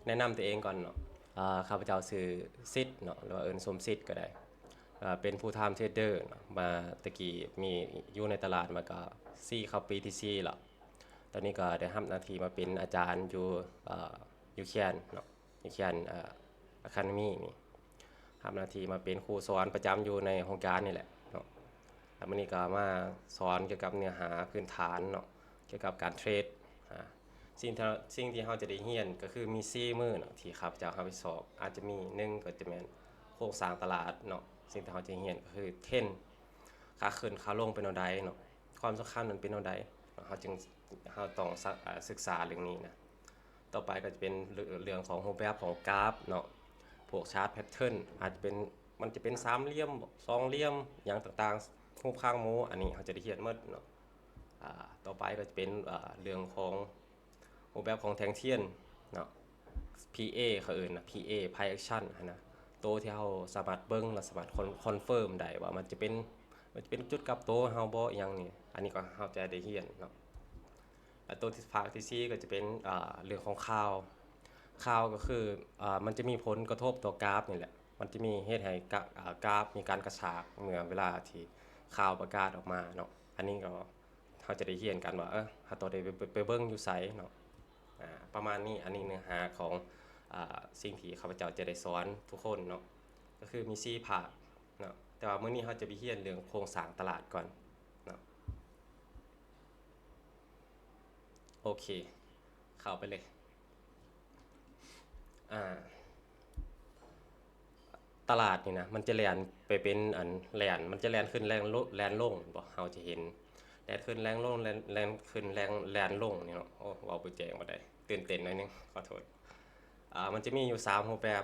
ແນະນຳຕົວເອງກ່ອນເນາະ. ເອີ ຂ້າພະເຈົ້າຊື່ສິດເນາະ ຫຼືວ່າເອີ້ນສົມສິດກໍໄດ້. ເອີ ເປັນ full time trader ເນາະ ມາແຕ່ກີ້ມີຢູ່ໃນຕະຫຼາດມາກໍສີ່ ເຂົ້າປີທີສີ່ແລ້ວ. ຕອນນີ້ກໍໄດ້ຮັບໜ້າທີ່ມາເປັນອາຈານຢູ່ ເອີ ຢູ່ແຄນເນາະ ຢູ່ແຄນ ເອີ Academy ນີ້ ຮັບໜ້າທີ່ມາເປັນຄູສອນປະຈຳຢູ່ໃນໂຮງການນີ້ແຫຼະເນາະ. ແລ້ວມື້ນີ້ກໍມາສອນກ່ຽວກັບເນື້ອຫາພື້ນຖານເນາະ ກ່ຽວກັບການເທຣດ. ອາ ສິ່ງທີ່ ສິ່ງທີ່ເຮົາຈະໄດ້ຮຽນກໍຄືມີສີ່ມື້ເນາະ ທີ່ຂ້າພະເຈົ້າຮັບຜິດຊອບ. ອາດຈະມີ ໜຶ່ງ ກໍຈະແມ່ນໂຄງສ້າງຕະຫຼາດເນາະ. ສິ່ງທີ່ເຮົາຈະຮຽນກໍຄືເທຣນ ຂາຂຶ້ນຂາລົງເປັນແນວໃດເນາະ, ຄວາມສຳຄັນມັນເປັນແນວໃດ, ເຮົາຈຶ່ງ ເຮົາຕ້ອງ ອາ ສຶກສາເລື່ອງນີ້ນະ. ຕໍ່ໄປກໍຈະເປັນເລື່ອງຂອງຮູບແບບຂອງກາຟເນາະ, ພວກຊາດແພັດເທີນ ອາດຈະເປັນ ມັນຈະເປັນສາມຫຼ່ຽມ ສອງຫຼ່ຽມ ຫຍັງຕ່າງໆ ຮູບຄາງໝູ ອັນນີ້ເຮົາຈະໄດ້ຮຽນໝົດເນາະ. ອາ ຕໍ່ໄປກໍຈະເປັນ ອາ ເລື່ອງຂອງຮູບແບບຂອງແທ່ງທຽນເນາະ, ພີເອ ເຂົາເອີ້ນນະ ພີເອ Price Action ຫັ້ນນະ, ໂຕທີ່ເຮົາສາມາດເບິ່ງ ແລະ ສາມາດຄອນ ຄອນເຟີມໄດ້ວ່າມັນຈະເປັນ ມັນຈະເປັນຈຸດກັບໂຕເຮົາບໍ່ ອີ່ຫຍັງນີ້. ອັນນີ້ກໍເຮົາຈະໄດ້ຮຽນເນາະ. ແລະ ໂຕທີ່ ພາກທີສີ່ກໍຈະເປັນ ອາ ເລື່ອງຂອງຂ່າວ. ຂ່າວກໍຄື ອາ ມັນຈະມີຜົນກະທົບຕໍ່ກາຟນີ້ແຫຼະ, ມັນຈະມີເຮັດໃຫ້ກາ ອາ ກາຟມີການກະຊາກເມື່ອເວລາທີ່ຂ່າວປະກາດອອກມາເນາະ. ອັນນີ້ກໍເຮົາຈະໄດ້ຮຽນກັນວ່າ ເອີ ເຮົາຕ້ອງໄດ້ໄປ ໄປເບິ່ງຢູ່ໃສເນາະ. ອາ ປະມານນີ້. ອັນນີ້ເນື້ອຫາຂອງ ອາ ສິ່ງທີ່ຂ້າພະເຈົ້າຈະໄດ້ສອນທຸກຄົນເນາະ, ກໍຄືມີສີ່ພາກເນາະ, ແຕ່ວ່າມື້ນີ້ເຮົາຈະໄປຮຽນເລື່ອງໂຄງສ້າງຕະຫຼາດກ່ອນເນາະ. ໂອເຄ ເຂົ້າໄປເລີຍ. ອາ ຕະຫຼາດນີ້ນະ ມັນຈະແລ່ນໄປເປັນອັນ ແລ່ນ ມັນຈະແລ່ນຂຶ້ນແລ່ນລົງ ແລ່ນລົງແມ່ນບໍ່? ເຮົາຈະເຫັນແລ່ນຂຶ້ນແລ່ນລົງ ແລ່ນ ແລ່ນຂຶ້ນແລ່ນ ແລ່ນລົງນີ້ເນາະ. ໂອ້ ເວົ້າບໍ່ແຈ້ງປານໃດ ຕື່ນເຕັ້ນໜ້ອຍໜຶ່ງ ຂໍໂທດ. ອາ ມັນຈະມີຢູ່ສາມຮູບແບບ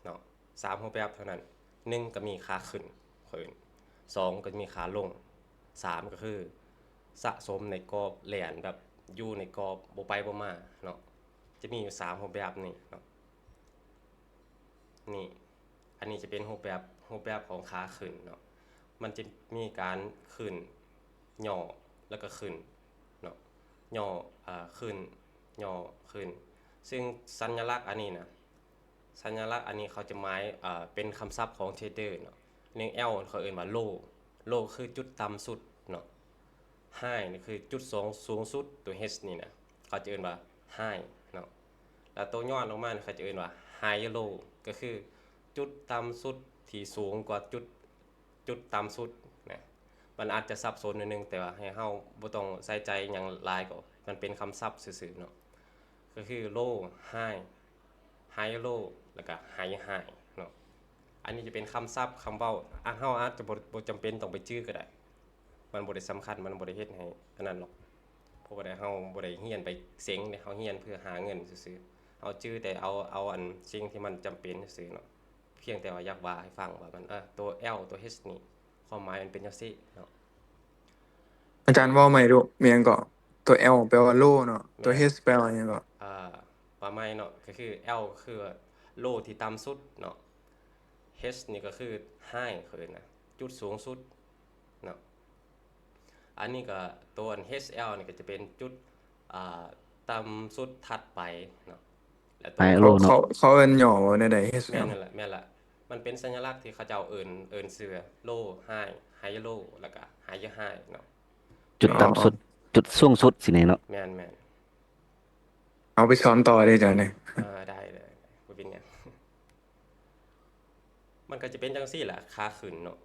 ເນາະ, ສາມຮູບແບບເທົ່ານັ້ນ. ໜຶ່ງ ກໍມີຂາຂຶ້ນ ເຂົາເອີ້ນ, ສອງ ກໍມີຂາລົງ, ສາມ ກໍຄືສະສົມໃນກອບ ແລ່ນແບບຢູ່ໃນກອບ ບໍ່ໄປບໍ່ມາເນາະ. ຈະມີຢູ່ສາມຮູບແບບນີ້ເນາະ. ນີ້ ອັນນີ້ຈະເປັນຮູບແບບ ຮູບແບບຂອງຂາຂຶ້ນເນາະ, ມັນຈະມີການຂຶ້ນ ຫຍໍ້ ແລ້ວກໍຂຶ້ນເນາະ, ຫຍໍ້ ອາ ຂຶ້ນ ຫຍໍ້ ຂຶ້ນ. ຊຶ່ງສັນຍະລັກອັນນີ້ນະ ສັນຍະລັກອັນນີ້ເຂົາຈະໝາຍ ເປັນຄຳສັບຂອງເທຣດເດີເນາະ. ໜຶ່ງ L ເຂົາເອີ້ນວ່າ low, low ຄືຈຸດຕ່ຳສຸດເນາະ, high ນີ້ຄືຈຸດສູງ ສູງສຸດ. ຕົວ H ນີ້ນະ ເຂົາຈະເອີ້ນວ່າ high ເນາະ, ແລ້ວຕົວຍອດລົງມານີ້ເຂົາຈະເອີ້ນວ່າ higher low ກໍຄືຈຸດຕ່ຳສຸດທີ່ສູງກວ່າຈຸດ ຈຸດຕ່ຳສຸດນະ. ມັນອາດຈະສັບສົນໜ້ອຍໜຶ່ງ ແຕ່ວ່າໃຫ້ເຮົາບໍ່ຕ້ອງໃສ່ໃຈຫຍັງຫຼາຍ, ກໍມັນເປັນຄຳສັບຊື່ໆເນາະ, ກໍຄື low, high, higher low ແລ້ວກໍ higher high ເນາະ. ອັນນີ້ຈະເປັນຄຳສັບ ຄຳເວົ້າ, ອາ ເຮົາອາດຈະບໍ່ ບໍ່ຈຳເປັນຕ້ອງໄປຈື່ກໍໄດ້, ມັນບໍ່ໄດ້ສຳຄັນ, ມັນບໍ່ໄດ້ເຮັດໃຫ້ອັນນັ້ນດອກ, ເພາະວ່າເຮົາບໍ່ໄດ້ຮຽນໄປເສັງເດ້, ເຮົາຮຽນເພື່ອຫາເງິນຊື່ໆ. ເຮົາຈື່ແຕ່ເອົາ ເອົາອັນສິ່ງທີ່ມັນຈຳເປັນຊື່ໆເນາະ. ພຽງແຕ່ວ່າຢາກວ່າໃຫ້ຟັງວ່າມັນ ເອີ ຕົວ L ຕົວ H ນີ້ ຄວາມໝາຍມັນເປັນຈັ່ງຊີ້ເນາະ. ອາຈານເວົ້າໃໝ່ດູ, ມີຫຍັງເກາະ? ຕົວ L ແປວ່າ low ເນາະ, ຕົວ H ແປວ່າຫຍັງເກາະ? ເອີ ວ່າໃໝ່ເນາະ, ກໍຄື L ກໍຄື low ທີ່ຕ່ຳສຸດເນາະ, H ນີ້ກໍຄື high ເຂົາເອີ້ນນະ, ຈຸດສູງສຸດເນາະ. ອັນນີ້ກໍຕົວອັນ H L ນີ້ກໍຈະເປັນຈຸດ ອ່າ ຕ່ຳສຸດຖັດໄປເນາະ. ແລ້ວຕົວ High Low ເນາະ. ເຂົາ ເຂົາເອີ້ນຫຍໍ້ວ່າແນວໃດ H L? ແມ່ນນັ້ນແຫຼະ ແມ່ນລະ. ມັນເປັນສັນຍະລັກທີ່ເຂົາເຈົ້າເອີ້ນ ເອີ້ນຊື່ Low High, High Low ແລ້ວກໍ High High ເນາະ. ຈຸດຕ່ຳສຸດ ຈຸດສູງສຸດຊີ້ນະເນາະ. ແມ່ນໆ. ເອົາໄປສອນຕໍ່ເດ້ເຈົ້ານີ້. ເອີ ໄດ້ເລີຍ ບໍ່ເປັນຫຍັງ. ມັນກໍຈະເປັນຈັ່ງຊີ້ແຫຼະ, ຂາຂຶ້ນເນາະ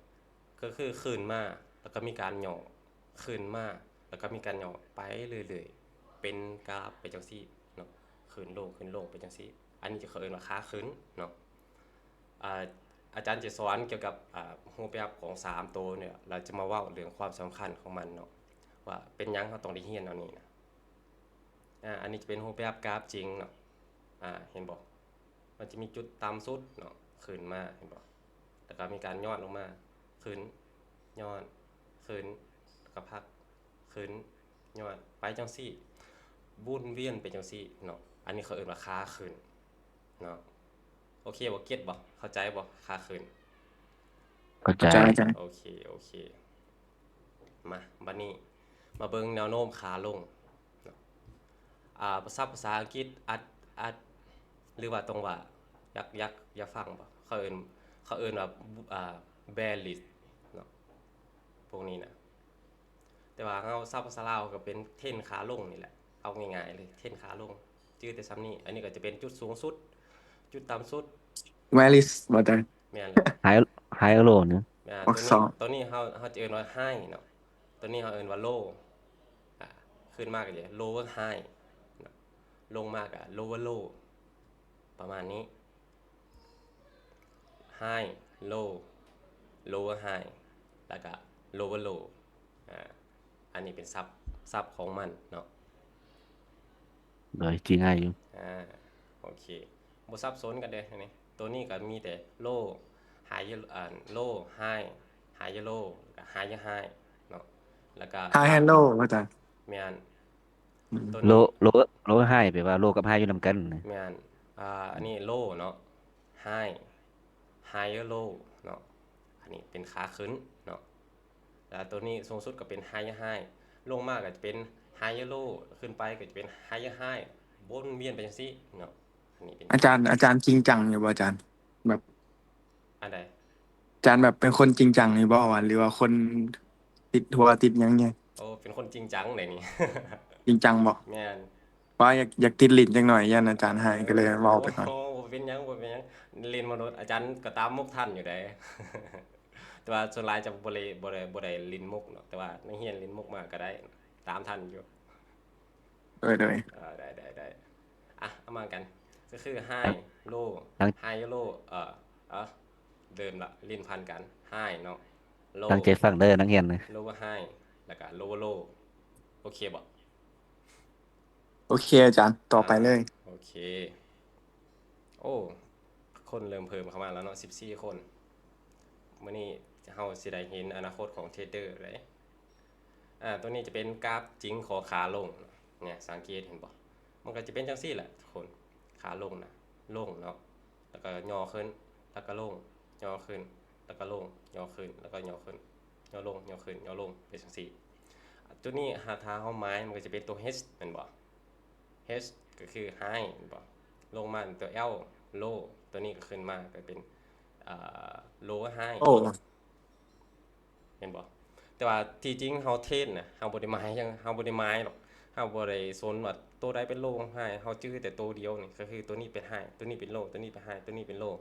ກໍຄືຂຶ້ນມາ ແລ້ວກໍມີການຫຍໍ້, ຂຶ້ນມາ ແລ້ວກໍມີການຫຍໍ້ໄປເລື້ອຍໆ ເປັນກາຟໄປຈັ່ງຊີ້ເນາະ, ຂຶ້ນລົງ ຂຶ້ນລົງໄປຈັ່ງຊີ້. ອັນນີ້ເຂົາເອີ້ນວ່າຂາຂຶ້ນເນາະ. ອາ ອາຈານຈະສອນກ່ຽວກັບ ອາ ຮູບແບບຂອງສາມໂຕນີ້ ແລ້ວຈະມາເວົ້າເລື່ອງຄວາມສຳຄັນຂອງມັນເນາະ ວ່າເປັນຫຍັງເຮົາຕ້ອງໄດ້ຮຽນແນວນີ້ນະ. ອາ ອັນນີ້ຈະເປັນຮູບແບບກາຟຈິງເນາະ. ອາ ເຫັນບໍ່? ມັນຈະມີຈຸດຕ່ຳສຸດເນາະ ຂຶ້ນມາ ເຫັນບໍ່? ແລ້ວກໍມີການຍ້ອນລົງມາ ຂຶ້ນ ຍ້ອນ ຂຶ້ນ ແລ້ວກໍພັກ ຂຶ້ນ ຍ້ອນ ໄປຈັ່ງຊີ້ ວົນວຽນໄປຈັ່ງຊີ້ເນາະ. ອັນນີ້ເຂົາເອີ້ນວ່າຂາຂຶ້ນເນາະ. ໂອເຄບໍ່? ເກັດບໍ່? ເຂົ້າໃຈບໍ່? ຂາຂຶ້ນ. ເຂົ້າໃຈ. ເຂົ້າໃຈ. ໂອເຄ ໂອເຄ. ມາ ບັດນີ້ມາເບິ່ງແນວໂນ້ມຂາລົງເນາະ. ອາ ພາສາ ພາສາອັງກິດ ອາດ ອາດ ຫຼືວ່າຕ້ອງວ່າ ຢາກ ຢາກ ຢາກຟັງບໍ່? ເຂົາເອີ້ນ ເຂົາເອີ້ນວ່າ ອ່າ bearish ເນາະ ພວກນີ້ນະ. ແຕ່ວ່າເຮົາສັບພາສາລາວກໍເປັນເທຣນຂາລົງນີ້ແຫຼະ ເອົາງ່າຍໆເລີຍ ເທຣນຂາລົງ ຈື່ແຕ່ສ່ຳນີ້. ອັນນີ້ກໍຈະເປັນຈຸດສູງສຸດ ຈຸດຕ່ຳສຸດ. Bearish ບໍ່ ອາຈານ? ແມ່ນແລ້ວ. High, high low ເນາະ. ແມ່ນ ຕົວນີ້ ຕົວນີ້ເຮົາ ເຮົາຈະເອີ້ນວ່າ high ເນາະ. ຕົວນີ້ເຮົາເອີ້ນວ່າ low ອາ ຂຶ້ນມາກໍຈະ lower high ເນາະ ລົງມາກໍ lower low ປະມານນີ້. High low lower high ແລ້ວກໍ lower low. ອາ ອັນນີ້ເປັນສັບ ສັບຂອງມັນເນາະ. ໂດຍ ຈື່ງ່າຍຢູ່. ອາ ໂອເຄ ບໍ່ສັບສົນກັນເດ້ ອັນນີ້ ຕົວນີ້ກໍມີແຕ່ low high ອັນ low high high low ແລ້ວກໍ high high ເນາະ ແລ້ວກໍ high high low ອາຈານ. ແມ່ນ. ອືມ low low low high ແປວ່າ low ກັບ high ຢູ່ນຳກັນ. ແມ່ນ. ອາ ອັນນີ້ low ເນາະ high high low ເນາະ ອັນນີ້ເປັນຂາຂຶ້ນເນາະ ແລ້ວຕົວນີ້ສູງສຸດກໍເປັນ high high ລົງມາກໍຈະເປັນ high low ຂຶ້ນໄປກໍຈະເປັນ high high ວົນວຽນໄປຈັ່ງຊີ້ເນາະ. ອັນນີ້ເປັນ ອາຈານ ອາຈານຈິງຈັງຢູ່ບໍ່ອາຈານ? ແບບ ອັນໃດ? ອາຈານແບບເປັນຄົນຈິງຈັງຢູ່ບໍ່ ຫຼືວ່າຄົນຕິດຫົວຕິດຫຍັງແດ່? ໂອ້ ເປັນຄົນຈິງຈັງເດນີ້. ຈິງຈັງບໍ່? ແມ່ນ. ວ່າຢາກ ຢາກຕິດຫຼິ້ນຈັກໜ່ອຍ ຢ້ານອາຈານຮ້າຍ ກໍເລີຍເວົ້າໄປກ່ອນ. ໂອ້ ບໍ່ເປັນຫຍັງ ບໍ່ເປັນຫຍັງ ຫຼິ້ນມະນຸດ ອາຈານກໍຕາມມຸກທັນຢູ່ໃດ. ແຕ່ວ່າສ່ວນຫຼາຍຈະບໍ່ໄດ້ ບໍ່ໄດ້ ບໍ່ໄດ້ຫຼິ້ນມຸກເນາະ ແຕ່ວ່ານັກຮຽນຫຼິ້ນມຸກມາກໍໄດ້ ຕາມທັນຢູ່. ໂດຍ ໂດຍ. ເອີ ໄດ້ ໄດ້ ໄດ້. ອ່ະ ເອົາມາກັນ ກໍຄື high low high low ເອີ ເອີ ເລີ່ມລະ ຫຼິ້ນພັນກັນ high ເນາະ low ຕັ້ງໃຈຟັງເດີນັກຮຽນ lower high ແລ້ວກໍ lower low ໂອເຄບໍ່? ໂອເຄອາຈານ ຕໍ່ໄປເລີຍ. ໂອເຄ. ໂອ້ ຄົນເລີ່ມເພີ່ມເຂົ້າມາແລ້ວເນາະ ສິບສີ່ຄົນ. ມື້ນີ້ເຮົາຊິໄດ້ເຫັນອະນາຄົດຂອງເທຣດເດີເດ້. ອາ ຕົວນີ້ຈະເປັນກາຟຈິງຂອງຂາລົງເນາະ ສັງເກດເຫັນບໍ່? ມັນກໍຈະເປັນຈັ່ງຊີ້ແຫຼະທຸກຄົນ ຂາລົງນະ ລົງເນາະ ແລ້ວກໍຫຍໍ້ຂຶ້ນ ແລ້ວກໍລົງ ຫຍໍ້ຂຶ້ນ ແລ້ວກໍລົງ ຫຍໍ້ຂຶ້ນ ແລ້ວກໍຫຍໍ້ຂຶ້ນ ຫຍໍ້ລົງ ຫຍໍ້ຂຶ້ນ ຫຍໍ້ລົງ ເປັນຈັ່ງຊີ້. ຈຸດນີ້ ຫາ ຖ້າເຮົາໝາຍ ມັນກໍຈະເປັນຕົວ H ແມ່ນບໍ່? H ກໍຄື high ແມ່ນບໍ່? ລົງມາຕົວ L low ຕົວນີ້ກໍຂຶ້ນມາກໍເປັນ ອ່າ lower high ໂອ້ ແມ່ນບໍ່? ແຕ່ວ່າທີ່ຈິງເຮົາເທຣດນະ ເຮົາບໍ່ໄດ້ໝາຍຫຍັງ ເຮົາບໍ່ໄດ້ໝາຍດອກ ເຮົາບໍ່ໄດ້ສົນວ່າໂຕໃດເປັນ low high ເຮົາຈື່ແຕ່ໂຕດຽວນີ້ ກໍຄືໂຕນີ້ເປັນ high ໂຕນີ້ເປັນ low ໂຕນີ້ເປັນ high ໂຕນີ້ເປັນ low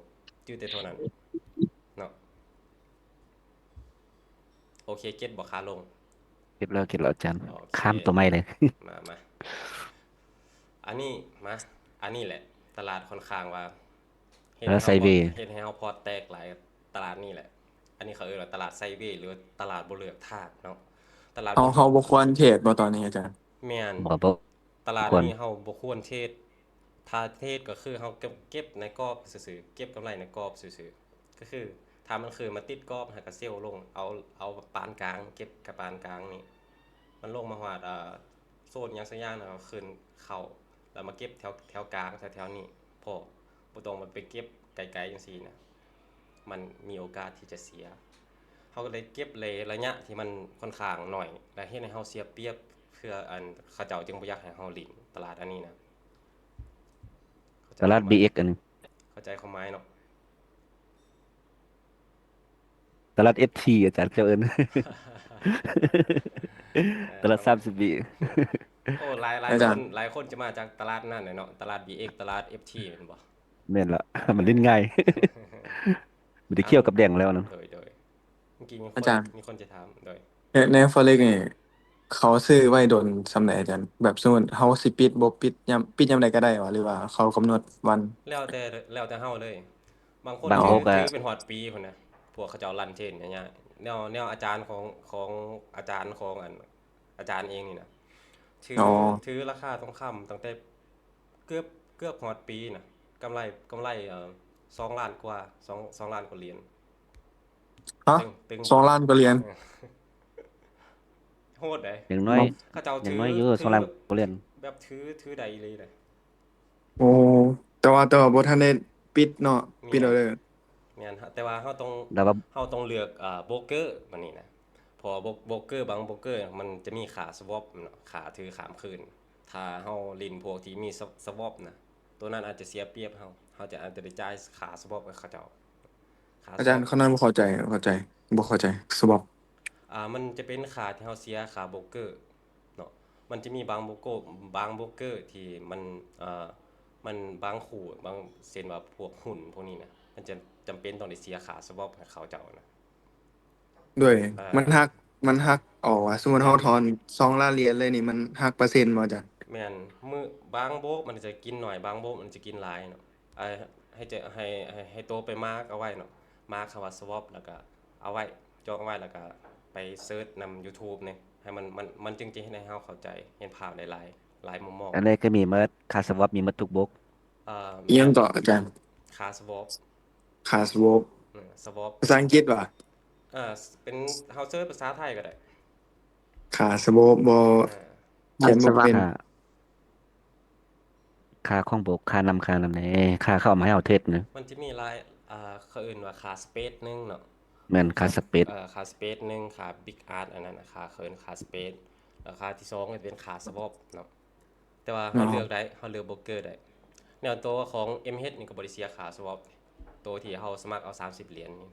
ຈື່ແຕ່ເທົ່ານັ້ນເນາະ. ໂອເຄ ເກັດບໍ່ຂາລົງ? ເກັດແລ້ວ ເກັດແລ້ວອາຈານ. ໂອເຄ ຂ້າມຕົວໃໝ່ເລີຍ. ມາ ມາ ອັນນີ້ ມາ ອັນນີ້ແຫຼະ ຕະຫຼາດຂ້ອນຂ້າງວ່າ ເຮັດໃຫ້ເຮົາ ເຮັດໃຫ້ເຮົາພອດແຕກຫຼາຍ ຕະຫຼາດນີ້ແຫຼະ. ອັນນີ້ເຂົາເອີ້ນວ່າຕະຫຼາດໄຊເວ ຫຼືວ່າຕະຫຼາດບໍ່ເລືອກທາດເນາະ. ຕະຫຼາດ ເຮົາ ເຮົາບໍ່ຄວນເທຣດບໍ່ຕອນນີ້ອາຈານ? ແມ່ນ ບໍ່ ບໍ່ ຕະຫຼາດນີ້ເຮົາບໍ່ຄວນເທຣດ. ຖ້າເທຣດກໍຄືເຮົາເກັບ ເກັບໃນກອບຊື່ໆ ເກັບກຳໄລໃນກອບຊື່ໆ. ກໍຄືຖ້າມັນຂຶ້ນມາຕິດກອບ ເຮົາກໍເຊວລົງ ເອົາ ເອົາປານກາງ ເກັບກັບປານກາງນີ້. ມັນລົງມາຮອດ ເອີ ໂຊນຫຍັງສັກຢ່າງນະ ເຮົາຂຶ້ນເຂົ້າ ແລ້ວມາເກັບແຖວ ແຖວກາງ ແຖວໆນີ້ ພໍ ບໍ່ຕ້ອງໄປເກັບໄກໆຈັ່ງຊີ້ນະ ມັນມີໂອກາດທີ່ຈະເສຍ. ເຮົາກໍເລີຍເກັບໃນໄລຍະທີ່ມັນຂ້ອນຂ້າງໜ້ອຍ ແລະ ເຮັດໃຫ້ເຮົາເສຍປຽບ ເພື່ອ ອັນ ເຂົາເຈົ້າຈຶ່ງບໍ່ຢາກໃຫ້ເຮົາຫຼິ້ນຕະຫຼາດອັນນີ້ນະ. ຕະຫຼາດ ບີເອັກ ອັນນີ້ ເຂົ້າໃຈຄວາມໝາຍເນາະ? ຕະຫຼາດ ເອັຟທີ ອາຈານເຈົ້າເອີ້ນ ຕະຫຼາດ ສາມສິບວິ. ໂອ້ ຫຼາຍ ຫຼາຍຄົນ ຫຼາຍຄົນຈະມາຈາກຕະຫຼາດນັ້ນແຫຼະເນາະ ຕະຫຼາດ ບີເອັກ ຕະຫຼາດ ເອັຟທີ ແມ່ນບໍ່? ແມ່ນລະ ມັນຫຼິ້ນງ່າຍ ມີແຕ່ຂຽວກັບແດງແລ້ວນະ. ໂດຍ ໂດຍ. ເມື່ອກີ້ມີຄົນ ອາຈານ ມີຄົນຈະຖາມ ໂດຍ ໃນ ໃນ Forex ນີ້ ເຂົາຊື້ໄວ້ດົນສ່ຳໃດອາຈານ? ແບບສົມມຸດເຮົາຊິປິດ ບໍ່ປິດ ຍາມ ປິດຍາມໃດກໍໄດ້ຫວາ ຫຼືວ່າເຂົາກຳນົດວັນ? ແລ້ວແຕ່ ແລ້ວແຕ່ເຮົາເລີຍ. ບາງຄົນ ບາງຄົນກໍ ຖື ຖືເປັນຮອດປີພຸ້ນນະ ພວກເຂົາເຈົ້າລັນເທຣນໃຫຍ່ໆ ແນວ ແນວອາຈານຂອງ ຂອງອາຈານຂອງ ອັນ ອາຈານເອງນີ້ນະ ຖື ຖືລາຄາທອງຄຳຕັ້ງແຕ່ເກືອບ ເກືອບຮອດປີນະ ກຳໄລ ກຳໄລ ເອີ ສອງລ້ານກວ່າ ສອງ ສອງລ້ານກວ່າຫຼຽນ. ຮະ? ຕຶງ ຕຶງ ສອງລ້ານກວ່າຫຼຽນ? ເອີ ໂຫດເດ້. ຢ່າງໜ້ອຍ ເຂົາເຈົ້າ ຢ່າງໜ້ອຍຢູ່ ຖື ສອງລ້ານກວ່າຫຼຽນ ແບບຖື ຖືໄດ້ອີ່ຫຼີເດ້. ໂອ້ ແຕ່ວ່າ ແຕ່ວ່າບໍ່ທັນໄດ້ປິດເນາະ. ແມ່ນ ປິດອອເດີ. ແມ່ນ ແຕ່ວ່າເຮົາຕ້ອງ ແຕ່ວ່າ ເຮົາຕ້ອງເລືອກ ອ່າ ໂບຣກເກີບາດນີ້ນະ ເພາະວ່າໂບຣກ ໂບຣກເກີບາງໂບຣກເກີມັນຈະມີຄ່າ swap ເນາະ ຄ່າຖືຂ້າມຄືນ. ຖ້າເຮົາຫຼິ້ນພວກທີ່ມີ sw- swap ນະ ໂຕນັ້ນອາດຈະເສຍປຽບເຮົາ ເຮົາຈະອາດຈະໄດ້ຈ່າຍຄ່າ swap ໃຫ້ເຂົາເຈົ້າ ຄ່າ ອາຈານ swap ຂ້ອຍນັ້ນບໍ່ເຂົ້າໃຈ ບໍ່ເຂົ້າໃຈ ບໍ່ເຂົ້າໃຈ swap ອ່າ ມັນຈະເປັນຄ່າທີ່ເຮົາເສຍ ຄ່າໂບຣກເກີເນາະ ມັນຈະມີບາງໂບຣກເກີ ບາງໂບຣກເກີທີ່ມັນ ເອີ ມັນບາງຄູ່ ບາງ ເຊັ່ນວ່າພວກຫຸ້ນພວກນີ້ນະ ມັນຈະຈຳເປັນຕ້ອງໄດ້ເສຍຄ່າ swap ໃຫ້ເຂົາເຈົ້ານະ ໂດຍ ເອີ ມັນຫັກ ມັນຫັກອອກວ່າ ສົມມຸດເຮົາຖອນສອງລ້ານຫຼຽນເລີຍນີ້ ມັນຫັກເປີເຊັນບໍ່ອາຈານ? ແມ່ນ ມື້ ບາງໂບຣກມັນຈະກິນໜ້ອຍ ບາງໂບຣກມັນຈະກິນຫຼາຍເນາະ ອ່າ ໃຫ້ຈະ ໃຫ້ ໃຫ້ ໃຫ້ໂຕໄປມາກເອົາໄວ້ເນາະ ມາກຄຳວ່າ swap ແລ້ວກະເອົາໄວ້ ຈອງເອົາໄວ້ ແລ້ວກະໄປເສີດນຳ YouTube ນີ້ ໃຫ້ມັນ ມັນ ມັນຈຶ່ງຈະເຮັດໃຫ້ເຮົາເຂົ້າໃຈ ເຫັນພາບໄດ້ຫຼາຍ ຫຼາຍມຸມມອງ ອັນໃດກໍມີໝົດ ຄ່າ swap ມີໝົດທຸກໂບຣກ ເອີ ອີ່ຫຍັງເກາະອາຈານ? ຄ່າ swap ຄ່າ swap ເອີ swap ພາສາອັງກິດຫວາ? ເອີ ເປັນ ເຮົາເສີດພາສາໄທກໍໄດ້ ຄ່າ swap ບໍ່ ເອີ ຂຽນບໍ່ເປັນ ຄ່າ ຄ່າຂອງໂບຣກ ຄ່ານຳ ຄ່ານຳແດ່ ຄ່າເຂົາເອົາມາໃຫ້ເຮົາເທຣດນະ ມັນຈະມີຫຼາຍ ເອີ ເຂົາເອີ້ນວ່າຄ່າ spread ໜຶ່ງເນາະ ແມ່ນ ຄ່າ spread ເອີ ຄ່າ spread ໜຶ່ງ ຄ່າ big ask ອັນນັ້ນນະ ຄ່າເອີ້ນຄ່າ spread ແລ້ວຄ່າທີສອງກໍຈະເປັນຄ່າ swap ເນາະ ແຕ່ວ່າເຮົາເລືອກໄດ້ ເຮົາເລືອກໂບຣກເກີໄດ້ ແນວໂຕຂອງ MH ນີ້ກໍບໍ່ໄດ້ເສຍຄ່າ swap ໂຕທີ່ເຮົາສະໝັກເອົາສາມສິບຫຼຽນນີ້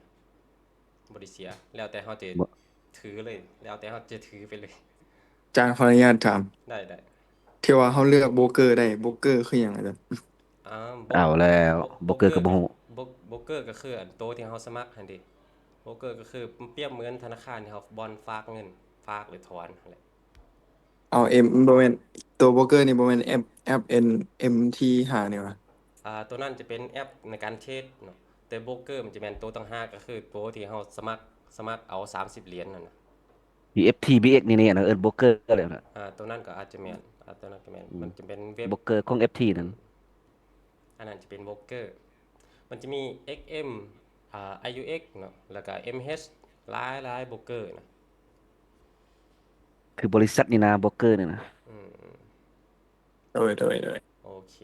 ບໍ່ໄດ້ເສຍ ແລ້ວແຕ່ເຮົາຈະຖືເລີຍ ແລ້ວແຕ່ເຮົາຈະຖືໄປເລີຍ ອາຈານ ຂໍອະນຸຍາດຖາມ ໄດ້ໆ ທີ່ວ່າເຮົາເລືອກໂບຣກເກີໄດ້ ໂບຣກເກີຄືຫຍັງອາຈານ? ອ້າວ ໂບຣກ ເອົາແລ້ວ ໂບຣກເກີກໍບໍ່ຮູ້ ໂບຣກ ໂບຣກເກີກໍຄືອັນໂຕທີ່ເຮົາສະໝັກຫັ້ນເດ ໂບຣກເກີກໍຄືປຽບເໝືອນທະນາຄານທີ່ເຮົາ ບ່ອນຝາກເງິນ ຝາກ ຫຼື ຖອນຫັ້ນແຫຼະ ເອົາ M ບໍ່ແມ່ນ ຕົວໂບຣກເກີນີ້ບໍ່ແມ່ນແອັບ ແອັບ N M T ຫ້ານີ້ຫວາ? ອ່າ ຕົວນັ້ນຈະເປັນແອັບໃນການເທຣດເນາະ ແຕ່ໂບຣກເກີມັນຈະແມ່ນຕົວຕ່າງຫາກ ກໍຄືຕົວທີ່ເຮົາສະໝັກ ສະໝັກເອົາສາມສິບຫຼຽນນັ້ນນະ ມີ FTBX ນີ້ ນີ້ເອີ້ນໂບຣກເກີແລ້ວນະ ອ່າ ຕົວນັ້ນກໍອາດຈະແມ່ນ ອ່າ ຕົວນັ້ນກໍແມ່ນ ອືມ ມັນຈະເປັນເວັບ ໂບຣກເກີຂອງ FT ນັ້ນ ອັນນັ້ນຈະເປັນໂບຣກເກີ ມັນຈະມີ XM ອ່າ IUX ເນາະ ແລ້ວກໍ MH ຫຼາຍໆໂບຣກເກີນະ ຄືບໍລິສັດນີ້ນະ ໂບຣກເກີນີ້ນະ ອືມ ໂດຍ ໂດຍ ໂດຍ ໂອເຄ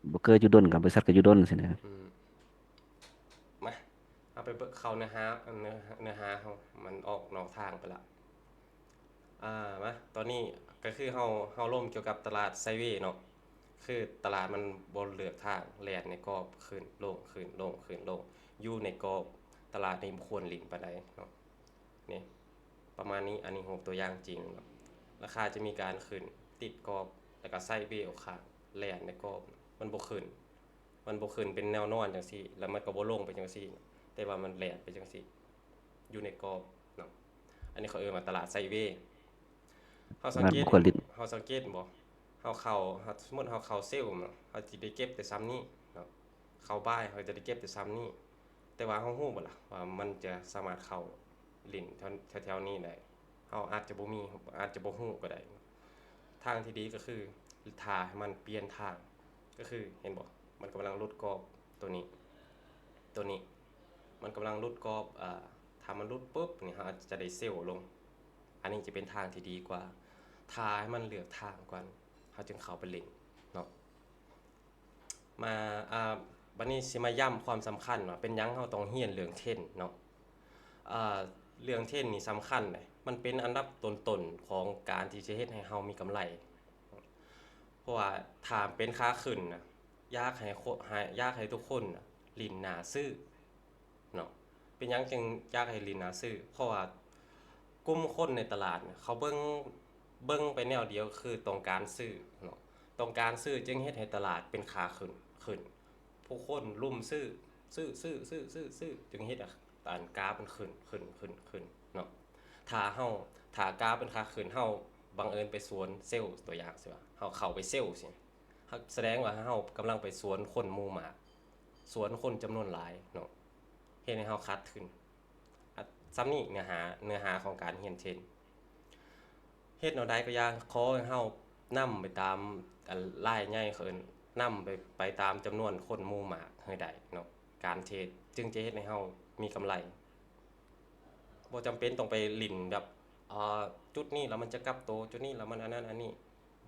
ໂບຣກເກີຢູ່ດົນ ກັບບໍລິສັດກໍຢູ່ດົນຊີ້ນະ ອືມ ມາ ເຮົາໄປເບິ່ງເຂົ້າເນື້ອຫາ ເນື້ອ ເນື້ອຫາເຮົາ ມັນອອກນອກທາງໄປລະ ອ່າ ມາ ຕອນນີ້ກໍຄືເຮົາ ເຮົາລົມກ່ຽວກັບຕະຫຼາດໄຊເວເນາະ ຄືຕະຫຼາດມັນບໍ່ເລືອກທາງ ແລ່ນໃນກອບ ຂຶ້ນ ລົງ ຂຶ້ນ ລົງ ຂຶ້ນ ລົງ ຢູ່ໃນກອບ ຕະຫຼາດນີ້ບໍ່ຄວນຫຼິ້ນປານໃດເນາະ ນີ້ ປະມານນີ້ ອັນນີ້ຮູບຕົວຢ່າງຈິງເນາະ ລາຄາຈະມີການຂຶ້ນ ຕິດກອບ ແລ້ວກໍໄຊເວອອກຂ້າງ ແລ່ນໃນກອບ ມັນບໍ່ຂຶ້ນ ມັນບໍ່ຂຶ້ນເປັນແນວນອນຈັ່ງຊີ້ ແລ້ວມັນກໍບໍ່ລົງໄປຈັ່ງຊີ້ ແຕ່ວ່າມັນແລ່ນໄປຈັ່ງຊີ້ ຢູ່ໃນກອບເນາະ ອັນນີ້ເຂົາເອີ້ນວ່າຕະຫຼາດໄຊເວ ເຮົາສັງເກດ ເຮົາສັງເກດບໍ່ ເຮົາເຂົ້າ ເຮົາ ສົມມຸດເຮົາເຂົ້າເຊວເນາະ ເຮົາຊິໄດ້ເກັບແຕ່ຊ່ຳນີ້ເນາະ ເຂົ້າບາຍເຮົາຈະໄດ້ເກັບແຕ່ຊ່ຳນີ້ ແຕ່ວ່າເຮົາຮູ້ບໍ່ລະວ່າມັນຈະສາມາດເຂົ້າຫຼິ້ນແຖວ ແຖວໆນີ້ໄດ້ ເຮົາອາດຈະບໍ່ມີ ອາດຈະບໍ່ຮູ້ກໍໄດ້ ທາງທີ່ດີກໍຄືຖ້າໃຫ້ມັນປ່ຽນທາງ ກໍຄື ເຫັນບໍ່ ມັນກຳລັງຫຼຸດກອບ ໂຕນີ້ ໂຕນີ້ ມັນກຳລັງຫຼຸດກອບ ເອີ ຖ້າມັນຫຼຸດປຶບນີ້ ເຮົາອາດຈະໄດ້ເຊວລົງ ອັນນີ້ຈະເປັນທາງທີ່ດີກວ່າ ຖ້າໃຫ້ມັນເລືອກທາງກ່ອນ ເຮົາຈຶ່ງເຂົ້າໄປຫຼິ້ນເນາະ ມາ ອ່າ ບັດນີ້ຊິມາຢ້ຳຄວາມສຳຄັນວ່າເປັນຫຍັງເຮົາຕ້ອງຮຽນເລື່ອງເທຣນເນາະ ອ່າ ເລື່ອງເທຣນນີ້ສຳຄັນເດ້ ມັນເປັນອັນດັບຕົ້ນໆຂອງການທີ່ຈະເຮັດໃຫ້ເຮົາມີກຳໄລ ເພາະວ່າຖ້າເປັນຂາຂຶ້ນນະ ຢາກໃຫ້ຄົນ ໃຫ້ ຢາກໃຫ້ທຸກຄົນນະຫຼິ້ນໜ້າຊື້ເນາະ ເປັນຫຍັງຈຶ່ງຢາກໃຫ້ຫຼິ້ນໜ້າຊື້ ເພາະວ່າກຸ່ມຄົນໃນຕະຫຼາດນະ ເຂົາເບິ່ງ ເບິ່ງໄປແນວດຽວ ຄືຕ້ອງການຊື້ເນາະ ຕ້ອງການຊື້ຈຶ່ງເຮັດໃຫ້ຕະຫຼາດເປັນຂາຂຶ້ນ ຂຶ້ນ ຜູ້ຄົນລຸມຊື້ ຊື້ ຊື້ ຊື້ ຊື້ ຊື້ ຈຶ່ງເຮັດໃຫ້ ອັນ ກາຟມັນຂຶ້ນ ຂຶ້ນ ຂຶ້ນ ຂຶ້ນເນາະ ຖ້າເຮົາ ຖ້າກາຟເປັນຂາຂຶ້ນ ເຮົາບັງເອີນໄປສວນເຊວ ຕົວຢ່າງຊິວ່າ ເຮົາເຂົ້າໄປເຊວຊີ້ ເຮົາ ສະແດງວ່າເຮົາກຳລັງໄປສວນຄົນໝູ່ມາກ ສວນຄົນຈຳນວນຫຼາຍເນາະ ເຮັດໃຫ້ເຮົາຂາດທຶນ ອາ ສ່ຳນີ້ເນື້ອຫາ ເນື້ອຫາຂອງການຮຽນເທຣນ ເຮັດແນວໃດກໍຢ່າ ຂໍໃຫ້ເຮົານຳໄປຕາມ ອາ ລາຍໃຫຍ່ເຂົາເອີ້ນ ນຳໄປ ໄປຕາມຈຳນວນຄົນໝູ່ມາກໃຫ້ໄດ້ເນາະ ການເທຣດຈຶ່ງຈະເຮັດໃຫ້ເຮົາມີກຳໄລ ບໍ່ຈຳເປັນຕ້ອງໄປຫຼິ້ນແບບ ເອີ ຈຸດນີ້ແລ້ວມັນຈະກັບໂຕ ຈຸດນີ້ແລ້ວມັນອັນນັ້ນອັນນີ້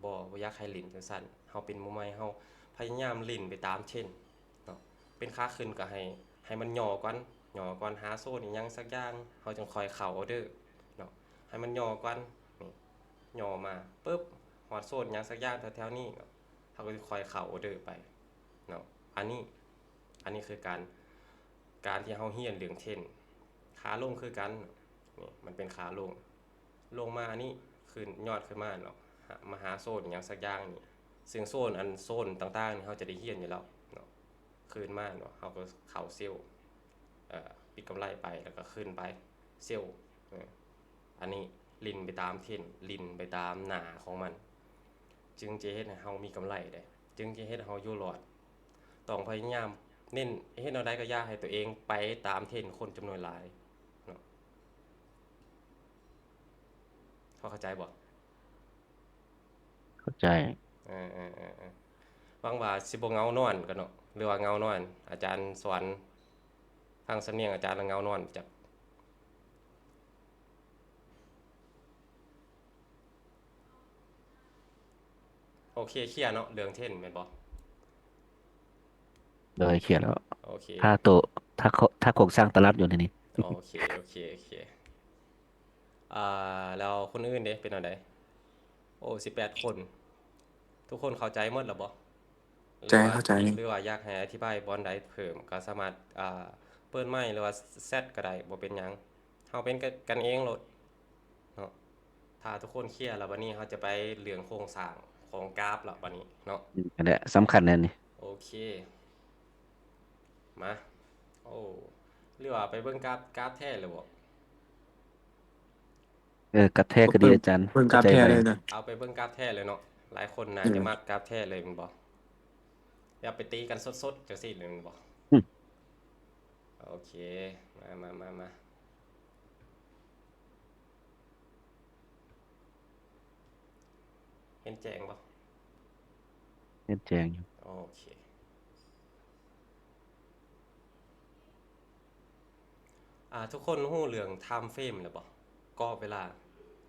ບໍ່ ບໍ່ຢາກໃຫ້ຫຼິ້ນຈັ່ງຊັ້ນ ເຮົາເປັນມືໃໝ່ ເຮົາພະຍາຍາມຫຼິ້ນໄປຕາມເທຣນເນາະ ເປັນຂາຂຶ້ນກໍໃຫ້ ໃຫ້ມັນຫຍໍ້ກ່ອນ ຫຍໍ້ກ່ອນ ຫາໂຊນອີ່ຫຍັງສັກຢ່າງ ເຮົາຈຶ່ງຄ່ອຍເຂົ້າອໍເດີເນາະ ໃຫ້ມັນຫຍໍ້ກ່ອນ ນີ້ ຫຍໍ້ມາປຶບ ຮອດໂຊນຫຍັງສັກຢ່າງແຖວໆນີ້ເນາະ ເຮົາກໍຄ່ອຍເຂົ້າອໍເດີໄປ ອັນນີ້ ອັນນີ້ຄືການ ການທີ່ເຮົາຮຽນເລື່ອງເທຣນ ຂາລົງຄືກັນ ນີ້ມັນເປັນຂາລົງ ລົງມາອັນນີ້ ຂຶ້ນຍອດຂຶ້ນມາເນາະ ຫາ ມາຫາໂຊນຫຍັງສັກຢ່າງນີ້ ເຊິ່ງໂຊນ ອັນໂຊນຕ່າງໆນີ້ເຮົາຈະໄດ້ຮຽນຢູ່ແລ້ວເນາະ ຄືນມາເນາະ ເຮົາກໍເຂົ້າເຊວ ເອີ ປິດກຳໄລໄປ ແລ້ວກໍຂຶ້ນໄປເຊວ ເອີ ອັນນີ້ຫຼິ້ນໄປຕາມເທຣນ ຫຼິ້ນໄປຕາມໜ້າຂອງມັນ ຈຶ່ງຈະເຮັດໃຫ້ເຮົາມີກຳໄລໄດ້ ຈຶ່ງຈະເຮັດໃຫ້ເຮົາຢູ່ລອດ ຕ້ອງພະຍາຍາມເນັ້ນ ເຮັດແນວໃດກໍຢ່າໃຫ້ຕົວເອງໄປຕາມເທຣນຄົນຈຳນວນຫຼາຍເນາະ ພໍເຂົ້າໃຈບໍ່? ເຂົ້າໃຈ ເອີໆໆໆ ຫວັງວ່າຊິບໍ່ເຫງົານອນກັນເນາະ ຫຼືວ່າເຫງົານອນ ອາຈານສອນ ຟັງສຳນຽງອາຈານແລ້ວເຫງົານອນຈັກ ໂອເຄ ເຄຍເນາະ ເລື່ອງເທຣນແມ່ນບໍ່? ໂດຍ ເຄຍແລ້ວ ໂອເຄ ຖ້າໂຕ ຖ້າໂຄ ຖ້າໂຄງສ້າງຕະຫຼາດຢູ່ໃນນີ້ ໂອເຄ ໂອເຄ ໂອເຄ ອ່າ ແລ້ວຄົນອື່ນເດ ເປັນແນວໃດ? ໂອ້ ສິບແປດຄົນ ທຸກຄົນເຂົ້າໃຈໝົດແລ້ວບໍ່? ເຂົ້າໃຈ ຫຼືວ່າ ເຂົ້າໃຈ ຫຼືວ່າຢາກໃຫ້ອະທິບາຍບ່ອນໃດເພີ່ມ ກໍສາມາດ ອ່າ ເປີດໄມ ຫຼືວ່າແຊັດກໍໄດ້ ບໍ່ເປັນຫຍັງ ເຮົາເປັນກັນເອງໂລດເນາະ ຖ້າທຸກຄົນເຄຍແລ້ວ ບັດນີ້ເຮົາຈະໄປເລື່ອງໂຄງສ້າງຂອງກາຟແລ້ວ ບັດນີ້ເນາະ ອືມ ອັນນີ້ສຳຄັນແນ່ນີ້ ໂອເຄ ມາ ໂອ້ ຫຼືວ່າໄປເບິ່ງກາຟ ກາຟແທ້ເລີຍບໍ່? ເອີ ກັບແທ້ກໍດີອາຈານ ເບິ່ງກັບແທ້ເລີຍນະ ເອົາໄປເບິ່ງກັບແທ້ເລີຍເນາະ ຫຼາຍຄົນໜ້າຈະມັກກັບແທ້ເລີຍແມ່ນບໍ່? ຢ່າໄປຕີກັນສົດໆ ຈັ່ງຊີ້ເລີຍແມ່ນບໍ່? ໂອເຄ ມາ ມາ ມາ ມາ ເຫັນແຈ້ງບໍ່? ເຫັນແຈ້ງຢູ່ ໂອເຄ ອ່າ ທຸກຄົນຮູ້ເລື່ອງທາມເຟຣມແລ້ວບໍ່? ກອບເວລາ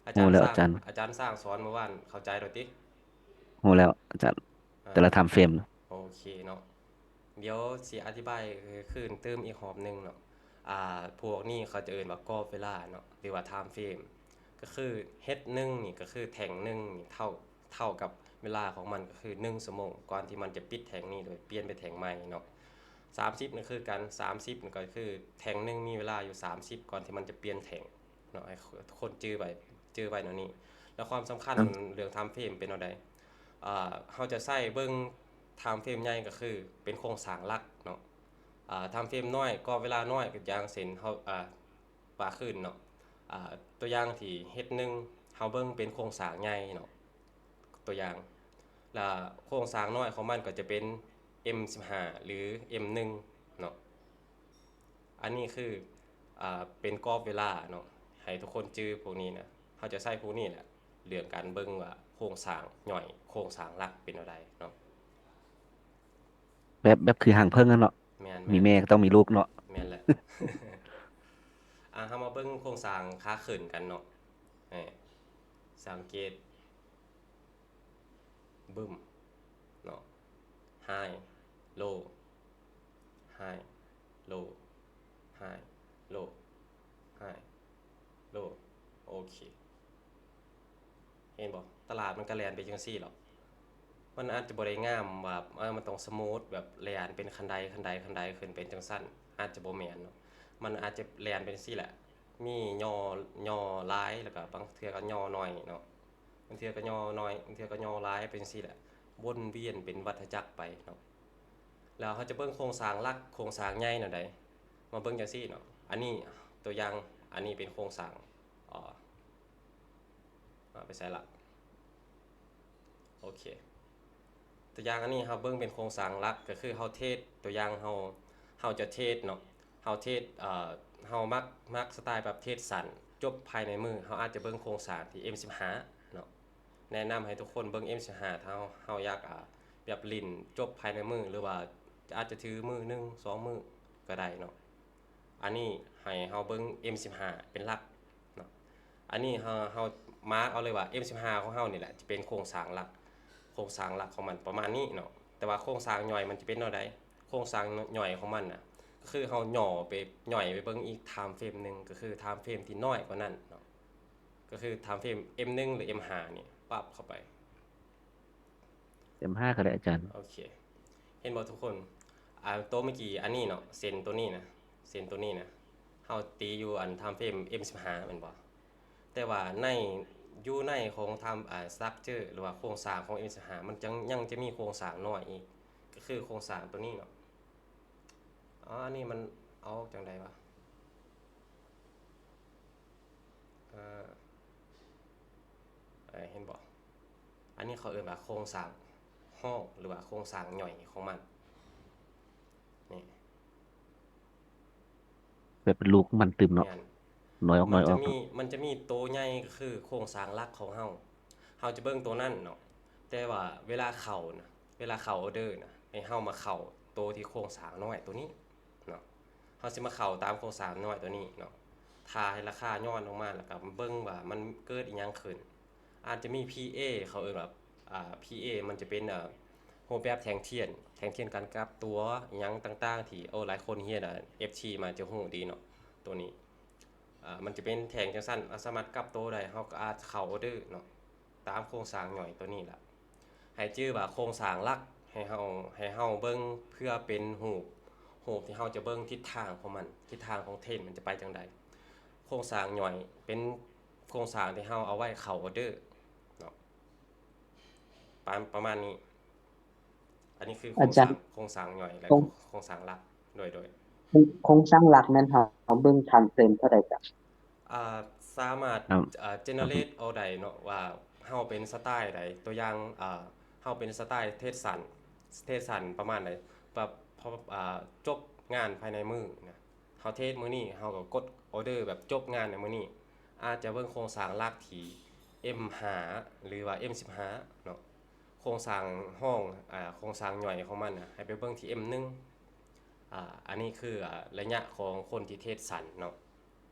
ອາຈານ ຮູ້ແລ້ວ ສາງ ອາຈານ ອາຈານສາງສອນມື້ວານ ເຂົ້າໃຈແລ້ວຕິ? ຮູ້ແລ້ວອາຈານ ອ່າ ແຕ່ລະທາມເຟຣມ ໂອເຄເນາະ ດຽວຊິອະທິບາຍຄືນຕື່ມອີກຮອບໜຶ່ງເນາະ ອ່າ ພວກນີ້ເຂົາຈະເອີ້ນວ່າກອບເວລາເນາະ ຫຼືວ່າທາມເຟຣມ ກໍຄືເຮັດໜຶ່ງນີ້ ກໍຄືແທ່ງໜຶ່ງນີ້ເທົ່າ ເທົ່າກັບເວລາຂອງມັນ ກໍຄືໜຶ່ງຊົ່ວໂມງ ກ່ອນທີ່ມັນຈະປິດແທ່ງນີ້ໂດຍປ່ຽນໄປແທ່ງໃໝ່ເນາະ ສາມສິບນີ້ຄືກັນ ສາມສິບນີ້ກໍຄືແທ່ງໜຶ່ງມີເວລາຢູ່ສາມສິບ ກ່ອນທີ່ມັນຈະປ່ຽນແທ່ງເນາະ ໃຫ້ທຸກຄົນຈື່ໄວ້ ຈື່ໄວ້ແນວນີ້ ແລ້ວຄວາມສຳຄັນ ເລື່ອງທາມເຟຣມເປັນແນວໃດ? ເຮົາຈະໃຊ້ເບິ່ງທາມເຟຣມໃຫຍ່ກໍຄືເປັນໂຄງສ້າງຫຼັກເນາະ ອາ ທາມເຟຣມນ້ອຍ ກອບເວລານ້ອຍ ກໍຢ່າງເຊັ່ນເຮົາ ອາ ວ່າຂຶ້ນເນາະ ອາ ຕົວຢ່າງທີ່ເຮັດໜຶ່ງ ເຮົາເບິ່ງເປັນໂຄງສ້າງໃຫຍ່ເນາະ ຕົວຢ່າງ ລະໂຄງສ້າງນ້ອຍຂອງມັນກໍຈະເປັນ ເອັມສິບຫ້າ ຫຼື ເອັມໜຶ່ງ ເນາະ ອັນນີ້ຄື ອາ ເປັນກອບເວລາເນາະ ໃຫ້ທຸກຄົນຈື່ພວກນີ້ນະ ເຮົາຈະໃຊ້ພວກນີ້ແຫຼະ ເລື່ອງການເບິ່ງວ່າໂຄງສ້າງຍ່ອຍ ໂຄງສ້າງຫຼັກເປັນແນວໃດເນາະ ແບບ ແບບຄືຫາງເຜິ້ງຫັ້ນເນາະ ແມ່ນໆ ມີແມ່ກໍຕ້ອງມີລູກເນາະ ແມ່ນແຫຼະ ອາ ເຮົາມາເບິ່ງໂຄງສ້າງຂາຂຶ້ນກັນເນາະ ເອີ ສັງເກດ ບຶ້ມ ເນາະ ໄຮ ໂລ ໄຮ ໂລ ໄຮ ໂລ ໄຮ ໂລ ໂອເຄ ເຫັນບໍ່? ຕະຫຼາດມັນກະແລ່ນໄປຈັ່ງຊີ້ແຫຼະ ມັນອາດຈະບໍ່ໄດ້ງາມວ່າ ເອີ ມັນຕ້ອງສະມູດ ແບບແລ່ນເປັນຂັ້ນໄດ ຂັ້ນໄດ ຂັ້ນໄດ ຂຶ້ນເປັນຈັ່ງຊັ້ນ ອາດຈະບໍ່ແມ່ນເນາະ ມັນອາດຈະແລ່ນເປັນຈັ່ງຊີ້ແຫຼະ ມີຫຍໍ້ ຫຍໍ້ຫຼາຍ ແລ້ວກະບາງເທື່ອກໍຫຍໍ້ໜ້ອຍເນາະ ບາງເທື່ອກໍຫຍໍ້ໜ້ອຍ ບາງເທື່ອກໍຫຍໍ້ຫຼາຍ ເປັນຈັ່ງຊີ້ແຫຼະ ວົນວຽນເປັນວັດທະຈັກໄປເນາະ ແລ້ວເຮົາຈະເບິ່ງໂຄງສ້າງຫຼັກ ໂຄງສ້າງໃຫຍ່ແນວໃດ ມາເບິ່ງຈັ່ງຊີ້ເນາະ ອັນນີ້ຕົວຢ່າງ ອັນນີ້ເປັນໂຄງສ້າງ ເອີ ມາໄປໃສລະ ໂອເຄ ຕົວຢ່າງອັນນີ້ເຮົາເບິ່ງເປັນໂຄງສ້າງຫຼັກ ກໍຄືເຮົາເທຣດ ຕົວຢ່າງເຮົາ ເຮົາຈະເທຣດເນາະ ເຮົາເທຣດ ເອີ ເຮົາມັກ ມັກສະໄຕລ໌ແບບເທຣດສັ້ນ ຈົບພາຍໃນມື້ ເຮົາອາດຈະເບິ່ງໂຄງສ້າງທີ່ ເອັມສິບຫ້າ ເນາະ ແນະນຳໃຫ້ທຸກຄົນເບິ່ງ ເອັມສິບຫ້າ ຖ້າເຮົາ ເຮົາຢາກ ອາ ແບບຫຼິ້ນຈົບພາຍໃນມື້ ຫຼືວ່າອາດຈະຖືມື້ໜຶ່ງສອງມື້ກໍໄດ້ເນາະ ອັນນີ້ໃຫ້ເຮົາເບິ່ງ ເອັມສິບຫ້າ ເປັນຫຼັກເນາະ ອັນນີ້ເຮົາ ເຮົາມາກເອົາເລີຍວ່າ ເອັມສິບຫ້າ ຂອງເຮົານີ້ແຫຼະ ຈະເປັນໂຄງສ້າງຫຼັກ ໂຄງສ້າງຫຼັກຂອງມັນປະມານນີ້ເນາະ ແຕ່ວ່າໂຄງສ້າງຍ່ອຍມັນຈະເປັນແນວໃດ? ໂຄງສ້າງຍ່ອຍຂອງມັນນະ ກໍຄືເຮົາຫຍໍ້ໄປ ຫຍໍ້ໄປເບິ່ງອີກທາມເຟຣມໜຶ່ງ ກໍຄືທາມເຟຣມທີ່ນ້ອຍກວ່ານັ້ນເນາະ ກໍຄືທາມເຟຣມ ເອັມໜຶ່ງ ຫຼື ເອັມຫ້າ ນີ້ ປັບເຂົ້າໄປ ເອັມຫ້າ ກໍໄດ້ອາຈານ ໂອເຄ ເຫັນບໍ່ທຸກຄົນ? ອາ ໂຕເມື່ອກີ້ອັນນີ້ເນາະ ເສັ້ນໂຕນີ້ນະ ເສັ້ນໂຕນີ້ນະ ເຮົາຕີຢູ່ອັນ time frame M ສິບຫ້າ ແມ່ນບໍ່? ແຕ່ວ່າໃນ ຢູ່ໃນຂອງ time ອາ structure ຫຼືວ່າໂຄງສ້າງຂອງ M ສິບຫ້າ ມັນຍັງ ຍັງຈະມີໂຄງສ້າງນ້ອຍອີກ ກໍຄືໂຄງສ້າງໂຕນີ້ເນາະ. ອໍ ອັນນີ້ມັນເອົາອອກຈັ່ງໃດວະ? ເອີ ເອີ ເຫັນບໍ່? ອັນນີ້ເຂົາເອີ້ນວ່າໂຄງສ້າງຮອງ ຫຼືວ່າໂຄງສ້າງຍ່ອຍຂອງມັນ ນີ້ ແບບເປັນລູກມັນຕື່ມເນາະ ແມ່ນ ນ້ອຍອອກ ນ້ອຍອອກ ມັນຈະມີ ມັນຈະມີໂຕໃຫຍ່ ກໍຄືໂຄງສ້າງຫຼັກຂອງເຮົາ ເຮົາຈະເບິ່ງໂຕນັ້ນເນາະ ແຕ່ວ່າເວລາເຂົ້ານະ ເວລາເຂົ້າອໍເດີນະ ໃຫ້ເຮົາມາເຂົ້າໂຕທີ່ໂຄງສ້າງນ້ອຍໂຕນີ້ເນາະ ເຮົາຊິມາເຂົ້າຕາມໂຄງສ້າງນ້ອຍໂຕນີ້ເນາະ ຖ້າໃຫ້ລາຄາຍ້ອນລົງມາ ແລ້ວກໍເບິ່ງວ່າມັນເກີດອີ່ຫຍັງຂຶ້ນ ອາດຈະມີ PA ເຂົາເອີ້ນວ່າ ອາ PA ມັນຈະເປັນ ເອີ ຮູບແບບແທ່ງທຽນ ແທ່ງທຽນການກັບຕົວ ອີ່ຫຍັງຕ່າງໆ ທີ່ ໂອ້ ຫຼາຍຄົນຮຽນ ອາ FT ມາຈະຮູ້ດີເນາະ ໂຕນີ້ ອາ ມັນຈະເປັນແທ່ງຈັ່ງຊັ້ນ ເຮົາສາມາດກັບໂຕໄດ້ ເຮົາກໍອາດເຂົ້າອໍເດີເນາະ ຕາມໂຄງສ້າງຍ່ອຍໂຕນີ້ລະ ໃຫ້ຈື່ວ່າໂຄງສ້າງຫຼັກ ໃຫ້ເຮົາ ໃຫ້ເຮົາເບິ່ງເພື່ອເປັນຮູບ ຮູບທີ່ເຮົາຈະເບິ່ງທິດທາງຂອງມັນ ທິດທາງຂອງເທຣນມັນຈະໄປຈັ່ງໃດ ໂຄງສ້າງຍ່ອຍເປັນໂຄງສ້າງທີ່ເຮົາເອົາໄວ້ເຂົ້າອໍເດີເນາະ ປະ ປະມານນີ້ ອັນນີ້ຄືໂຄງສ້າງ ອາຈານ ໂຄງສ້າງຍ່ອຍ ແລະ ໂຄງ ໂຄງສ້າງຫຼັກ ໂດຍ ໂດຍ ໂຄງ ໂຄງສ້າງຫຼັກແມ່ນເຮົາເບິ່ງ time frame ເທົ່າໃດຈະ ອ່າ ສາມາດ ອ່າ ອ່າ generate ເອົາໄດ້ເນາະ ວ່າເຮົາເປັນສະໄຕໃດ ຕົວຢ່າງ ອ່າ ເຮົາເປັນສະໄຕເທຣດສັ້ນ ເທຣດສັ້ນປະມານໃດ ແບບ ອ່າ ຈົບງານພາຍໃນມື້ນະ ເຮົາເທຣດມື້ນີ້ ເຮົາກໍກົດອໍເດີແບບຈົບງານໃນມື້ນີ້ ອາດຈະເບິ່ງໂຄງສ້າງຫຼັກທີ່ M ຫ້າ ຫຼືວ່າ M ສິບຫ້າ ເນາະ ໂຄງສ້າງຮອງ ອາ ໂຄງສ້າງຍ່ອຍຂອງມັນນະ ໃຫ້ໄປເບິ່ງທີ່ M ໜຶ່ງ ອາ ອັນນີ້ຄື ອາ ໄລຍະຂອງຄົນທີ່ເທຣດສັ້ນເນາະ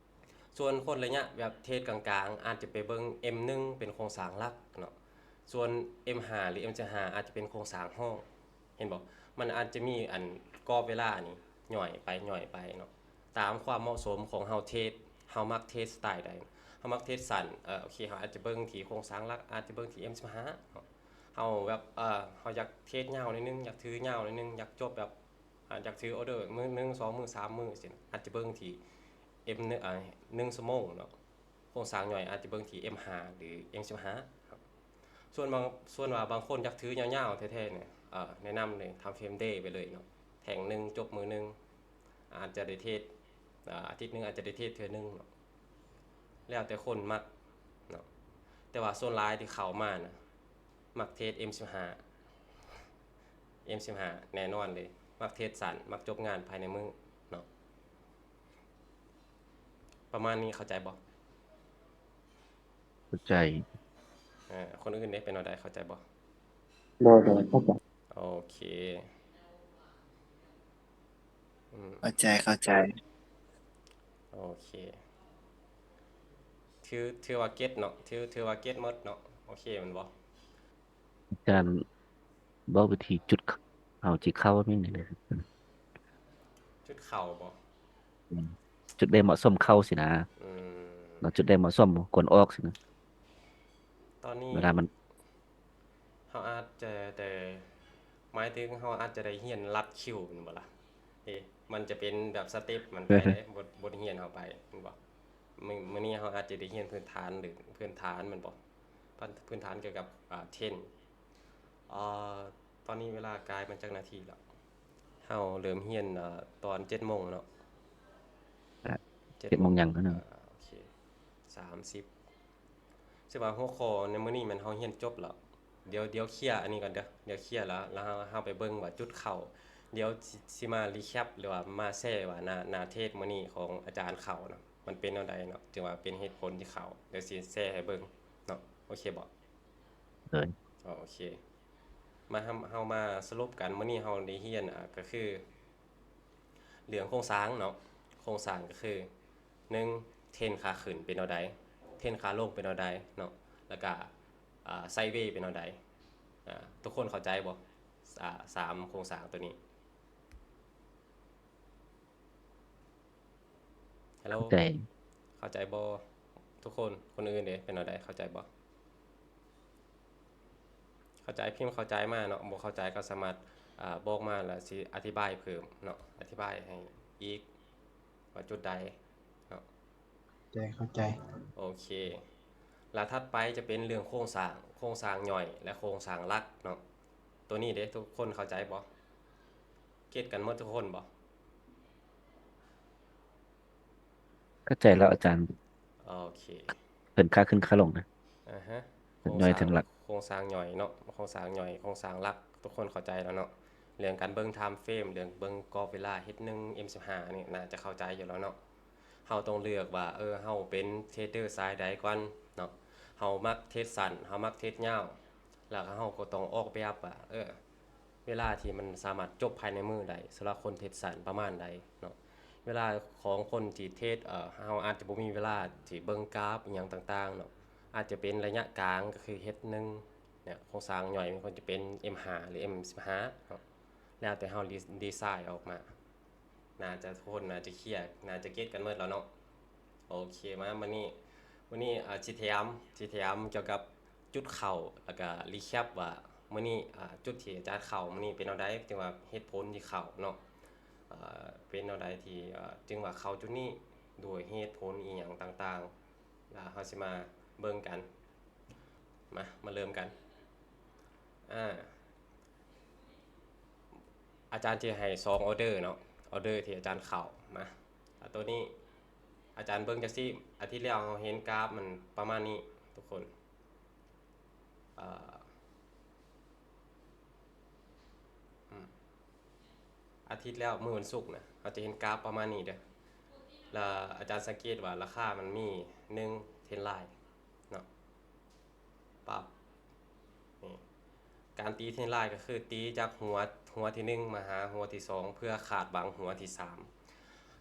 ສ່ວນຄົນໄລຍະແບບເທຣດກາງໆ ອາດຈະໄປເບິ່ງ M ໜຶ່ງ ເປັນໂຄງສ້າງຫຼັກເນາະ ສ່ວນ M ຫ້າ ຫຼື M ສິບຫ້າ ອາດຈະເປັນໂຄງສ້າງຮອງ ເຫັນບໍ່? ມັນອາດຈະມີອັນກອບເວລານີ້ຫຍ້ອຍໄປຫຍ້ອຍໄປເນາະ ຕາມຄວາມເໝາະສົມຂອງເຮົາເທຣດ ເຮົາມັກເທຣດສະໄຕໃດ ເຮົາມັກເທຣດສັ້ນ ເອີ ໂອເຄ ເຮົາອາດຈະເບິ່ງທີ່ໂຄງສ້າງຫຼັກ ອາດຈະເບິ່ງທີ່ M ສິບຫ້າ ເນາະ ເຮົາແບບ ເອີ ເຮົາຢາກເທຣດຍາວໜ້ອຍໜຶ່ງ ຢາກຖືຍາວໜ້ອຍໜຶ່ງ ຢາກຈົບແບບ ອາ ຢາກຖືອໍເດີມື້ໜຶ່ງ ສອງມື້ ສາມມື້ ຈັ່ງຊີ້ ອາດຈະເບິ່ງທີ່ M ໜຶ່ງ ອາ ໜຶ່ງຊົ່ວໂມງເນາະ ໂຄງສ້າງຍ່ອຍອາດຈະເບິ່ງທີ່ M ຫ້າ ຫຼື M ສິບຫ້າ ສ່ວນບາງ ສ່ວນວ່າບາງຄົນຢາກຖືຍາວໆແທ້ໆນີ້ ເອີ ແນະນຳເລີຍ time frame day ໄປເລີຍເນາະ ແທ່ງໜຶ່ງຈົບມື້ໜຶ່ງ ອາດຈະໄດ້ເທຣດ ອາ ອາທິດໜຶ່ງອາດຈະໄດ້ເທຣດເທື່ອໜຶ່ງເນາະ ແລ້ວແຕ່ຄົນມັກເນາະ ແຕ່ວ່າສ່ວນຫຼາຍທີ່ເຂົ້າມານະ ມັກເທຣດ M ສິບຫ້າ M ສິບຫ້າ ແນ່ນອນເລີຍ ມັກເທຣດສັ້ນ ມັກຈົບງານພາຍໃນມື້ເນາະ ປະມານນີ້ ເຂົ້າໃຈບໍ່? ເຂົ້າໃຈ. ເອີ ຄົນອື່ນເດ ເປັນແນວໃດ ເຂົ້າໃຈບໍ່? ໂດຍ ໂດຍ ເຂົ້າໃຈ. ໂອເຄ ອືມ ເຂົ້າໃຈ ເຂົ້າໃຈ. ໂອເຄ ຖື ຖືວ່າເກັດເນາະ ຖື ຖືວ່າເກັດໝົດເນາະ ໂອເຄແມ່ນບໍ່? ອາຈານເວົ້າວິທີຈຸດເຂົ້າ ເອົາຈິເຂົ້ານີ້ແຫຼະ ຈຸດເຂົ້າບໍ? ອືມ ຈຸດໃດເໝາະສົມເຂົ້າຊີ້ນະ ອືມ ແລ້ວຈຸດໃດເໝາະສົມຄວນອອກຊີ້ນະ ຕອນນີ້ ເວລາມັນ ເຮົາອາດຈະໄດ້ ໝາຍເຖິງເຮົາອາດຈະໄດ້ຮຽນລັດຄິວແມ່ນບໍ່ລະ? ເອີ ມັນຈະເປັນແບບສະເຕັບມັນໄປເດ້ ບົດ ບົດຮຽນເຮົາໄປແມ່ນບໍ່? ມື້ ມື້ນີ້ເຮົາອາດຈະໄດ້ຮຽນພື້ນຖານ ຫຼື ພື້ນຖານແມ່ນບໍ່? ພື້ນ ພື້ນຖານກ່ຽວກັບ ອາ ເທຣນ ອາ ຕອນນີ້ເວລາກາຍມາຈັກນາທີແລ້ວ? ເຮົາເລີ່ມຮຽນ ອາ ຕອນເຈັດໂມງເນາະ ເຈັດ ເຈັດໂມງຫຍັງເນາະ ອາ ໂອເຄ ສາມສິບ ຖືວ່າຫົວຂໍ້ໃນມື້ນີ້ແມ່ນເຮົາຮຽນຈົບແລ້ວ ດຽວ ດຽວເຄຍອັນນີ້ກ່ອນເດີ ດຽວເຄຍແລ້ວ ແລ້ວເຮົາ ເຮົາໄປເບິ່ງວ່າຈຸດເຂົ້າ ດຽວຊິ ຊິມາຣີແຄບ ຫຼືວ່າມາແຊວ່າໜ້າ ໜ້າເທຣດມື້ນີ້ຂອງອາຈານເຂົ້ານະ ມັນເປັນແນວໃດເນາະ ຈຶ່ງວ່າເປັນເຫດຜົນທີ່ເຂົ້າ ດຽວຊິແຊໃຫ້ເບິ່ງເນາະ ໂອເຄບໍ່? ໂດຍ ໂອເຄ ມາ ເຮົາ ເຮົາມາສະຫຼຸບກັນ ມື້ນີ້ເຮົາໄດ້ຮຽນ ອາ ກໍຄື ເລື່ອງໂຄງສ້າງເນາະ ໂຄງສ້າງກໍຄື ໜຶ່ງ ເທຣນຂາຂຶ້ນເປັນແນວໃດ ເທຣນຂາລົງເປັນແນວໃດເນາະ ແລ້ວກະ ອາ ໄຊເວເປັນແນວໃດ ອາ ທຸກຄົນເຂົ້າໃຈບໍ່? ອາ ສາມໂຄງສ້າງໂຕນີ້ ຮັລໂຫຼ ເຂົ້າໃຈ ເຂົ້າໃຈບໍ່? ທຸກຄົນ ຄົນອື່ນເດ ເປັນແນວໃດ ເຂົ້າໃຈບໍ່? ເຂົ້າໃຈພິມເຂົ້າໃຈມາເນາະ ບໍ່ເຂົ້າໃຈກໍສາມາດ ອາ ບອກມາແລ້ວຊິອະທິບາຍເພີ່ມເນາະ ອະທິບາຍໃຫ້ອີກວ່າຈຸດໃດເນາະ. ໃຈ ເຂົ້າໃຈ. ໂອເຄ ແລ້ວຖັດໄປຈະເປັນເລື່ອງໂຄງສ້າງ ໂຄງສ້າງຍ່ອຍ ແລະ ໂຄງສ້າງຫຼັກເນາະ. ໂຕນີ້ເດ້ ທຸກຄົນເຂົ້າໃຈບໍ່? ເກັດກັນໝົດທຸກຄົນບໍ່? ເຂົ້າໃຈແລ້ວອາຈານ. ໂອເຄ ເພິ່ນຄ່າຂຶ້ນຄ່າລົງນະ. ອາຮະ ເຖິງຍ່ອຍເຖິງຫຼັກ ໂຄງສ້າງຍ່ອຍເນາະ ໂຄງສ້າງຍ່ອຍ ໂຄງສ້າງຫຼັກ ທຸກຄົນເຂົ້າໃຈແລ້ວເນາະ. ເລື່ອງການເບິ່ງ time frame ເລື່ອງເບິ່ງກອບເວລາເຮັດໜຶ່ງ M ສິບຫ້າ ນີ້ໜ້າຈະເຂົ້າໃຈຢູ່ແລ້ວເນາະ. ເຮົາຕ້ອງເລືອກວ່າ ເອີ ເຮົາເປັນເທຣດເດີສາຍໃດກ່ອນເນາະ. ເຮົາມັກເທຣດສັ້ນ ເຮົາມັກເທຣດຍາວ ແລ້ວເຮົາກໍຕ້ອງອອກແບບວ່າ ເອີ ເວລາທີ່ມັນສາມາດຈົບພາຍໃນມື້ໄດ້ ສຳລັບຄົນເທຣດສັ້ນປະມານໃດເນາະ. ເວລາຂອງຄົນທີ່ເທຣດ ເອີ ເຮົາອາດຈະບໍ່ມີເວລາທີ່ເບິ່ງກາຟອີ່ຫຍັງຕ່າງໆເນາະ. ອາດຈະເປັນໄລຍະກາງ ກໍຄືເຮັດໜຶ່ງເນຍ ໂຄງສ້າງຍ່ອຍມັນຄວນຈະເປັນ M ຫ້າ ຫຼື M ສິບຫ້າເນາະ ແລ້ວແຕ່ເຮົາດີ ດີໄຊອອກມາ. ໜ້າຈະ ທຸກຄົນໜ້າຈະເຄຍ ໜ້າຈະເກັດກັນໝົດແລ້ວເນາະ. ໂອເຄ ມາມື້ນີ້ ມື້ນີ້ ອາ ຊິແຖມ ຊິແຖມກ່ຽວກັບຈຸດເຂົ້າ ແລ້ວກະ recap ວ່າມື້ນີ້ ອາ ຈຸດທີ່ອາຈານເຂົ້າມື້ນີ້ເປັນແນວໃດ ຈຶ່ງວ່າເຫດຜົນທີ່ເຂົ້າເນາະ. ອາ ເປັນແນວໃດທີ່ ອາ ຈຶ່ງວ່າເຂົ້າຈຸດນີ້ ດ້ວຍເຫດຜົນອີ່ຫຍັງຕ່າງໆ ລະເຮົາຊິມາເບິ່ງກັນ. ມາ ມາເລີ່ມກັນ. ອາ ອາຈານຈະໃຫ້ສອງອໍເດີເນາະ ອໍເດີທີ່ອາຈານເຂົ້າມາ. ອາ ໂຕນີ້ອາຈານເບິ່ງຈັ່ງຊີ້ ອາທິດແລ້ວເຮົາເຫັນກາຟມັນປະມານນີ້ທຸກຄົນ. ອາ ອາທິດແລ້ວ ມື້ວັນສຸກນະ ເຮົາຈະເຫັນກາຟປະມານນີ້ເດີ້. ລະອາຈານສັງເກດວ່າລາຄາມັນມີ ໜຶ່ງ ເທຣນລາຍເນາະ ປັບ ນີ້ ການຕີເທຣນລາຍກໍຄືຕີຈາກຫົວ ຫົວທີໜຶ່ງມາຫາຫົວທີສອງ ເພື່ອຄາດບັງຫົວທີສາມ.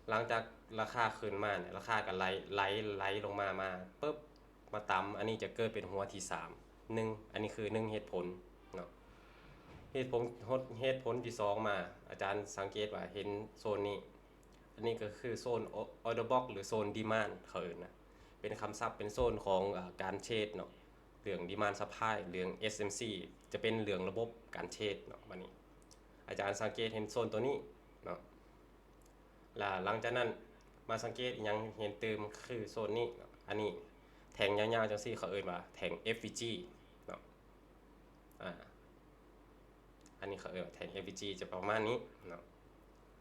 ຫຼັງຈາກລາຄາຂຶ້ນມາເນຍ ລາຄາກໍໄຫຼ ໄຫຼ ໄຫຼລົງມາ ມາປຶບ ມາຕຳ ອັນນີ້ຈະເກີດເປັນຫົວທີສາມ ໜຶ່ງ ອັນນີ້ຄືໜຶ່ງເຫດຜົນເນາະ. ເຫດຜົນ ເຫດຜົນທີສອງມາ ອາຈານສັງເກດວ່າເຫັນໂຊນນີ້ ອັນນີ້ກໍຄືໂຊນ order block ຫຼືໂຊນ demand ເຂົາເອີ້ນນະ ເປັນຄຳສັບ ເປັນໂຊນຂອງ ອາ ການເທຣດເນາະ ເລື່ອງ demand supply ເລື່ອງ SMC ຈະເປັນເລື່ອງລະບົບການເທຣດເນາະ. ບັດນີ້ອາຈານສັງເກດເຫັນໂຊນໂຕນີ້ເນາະ ລະຫຼັງຈາກນັ້ນມາສັງເກດອີ່ຫຍັງເຫັນຕື່ມ ຄືໂຊນນີ້ເນາະ ອັນນີ້ແທ່ງຍາວໆຈັ່ງຊີ້ ເຂົາເອີ້ນວ່າແທ່ງ FVG ເນາະ. ອາ ອັນນີ້ເຂົາເອີ້ນວ່າແທ່ງ FVG ຈະປະມານນີ້ເນາະ.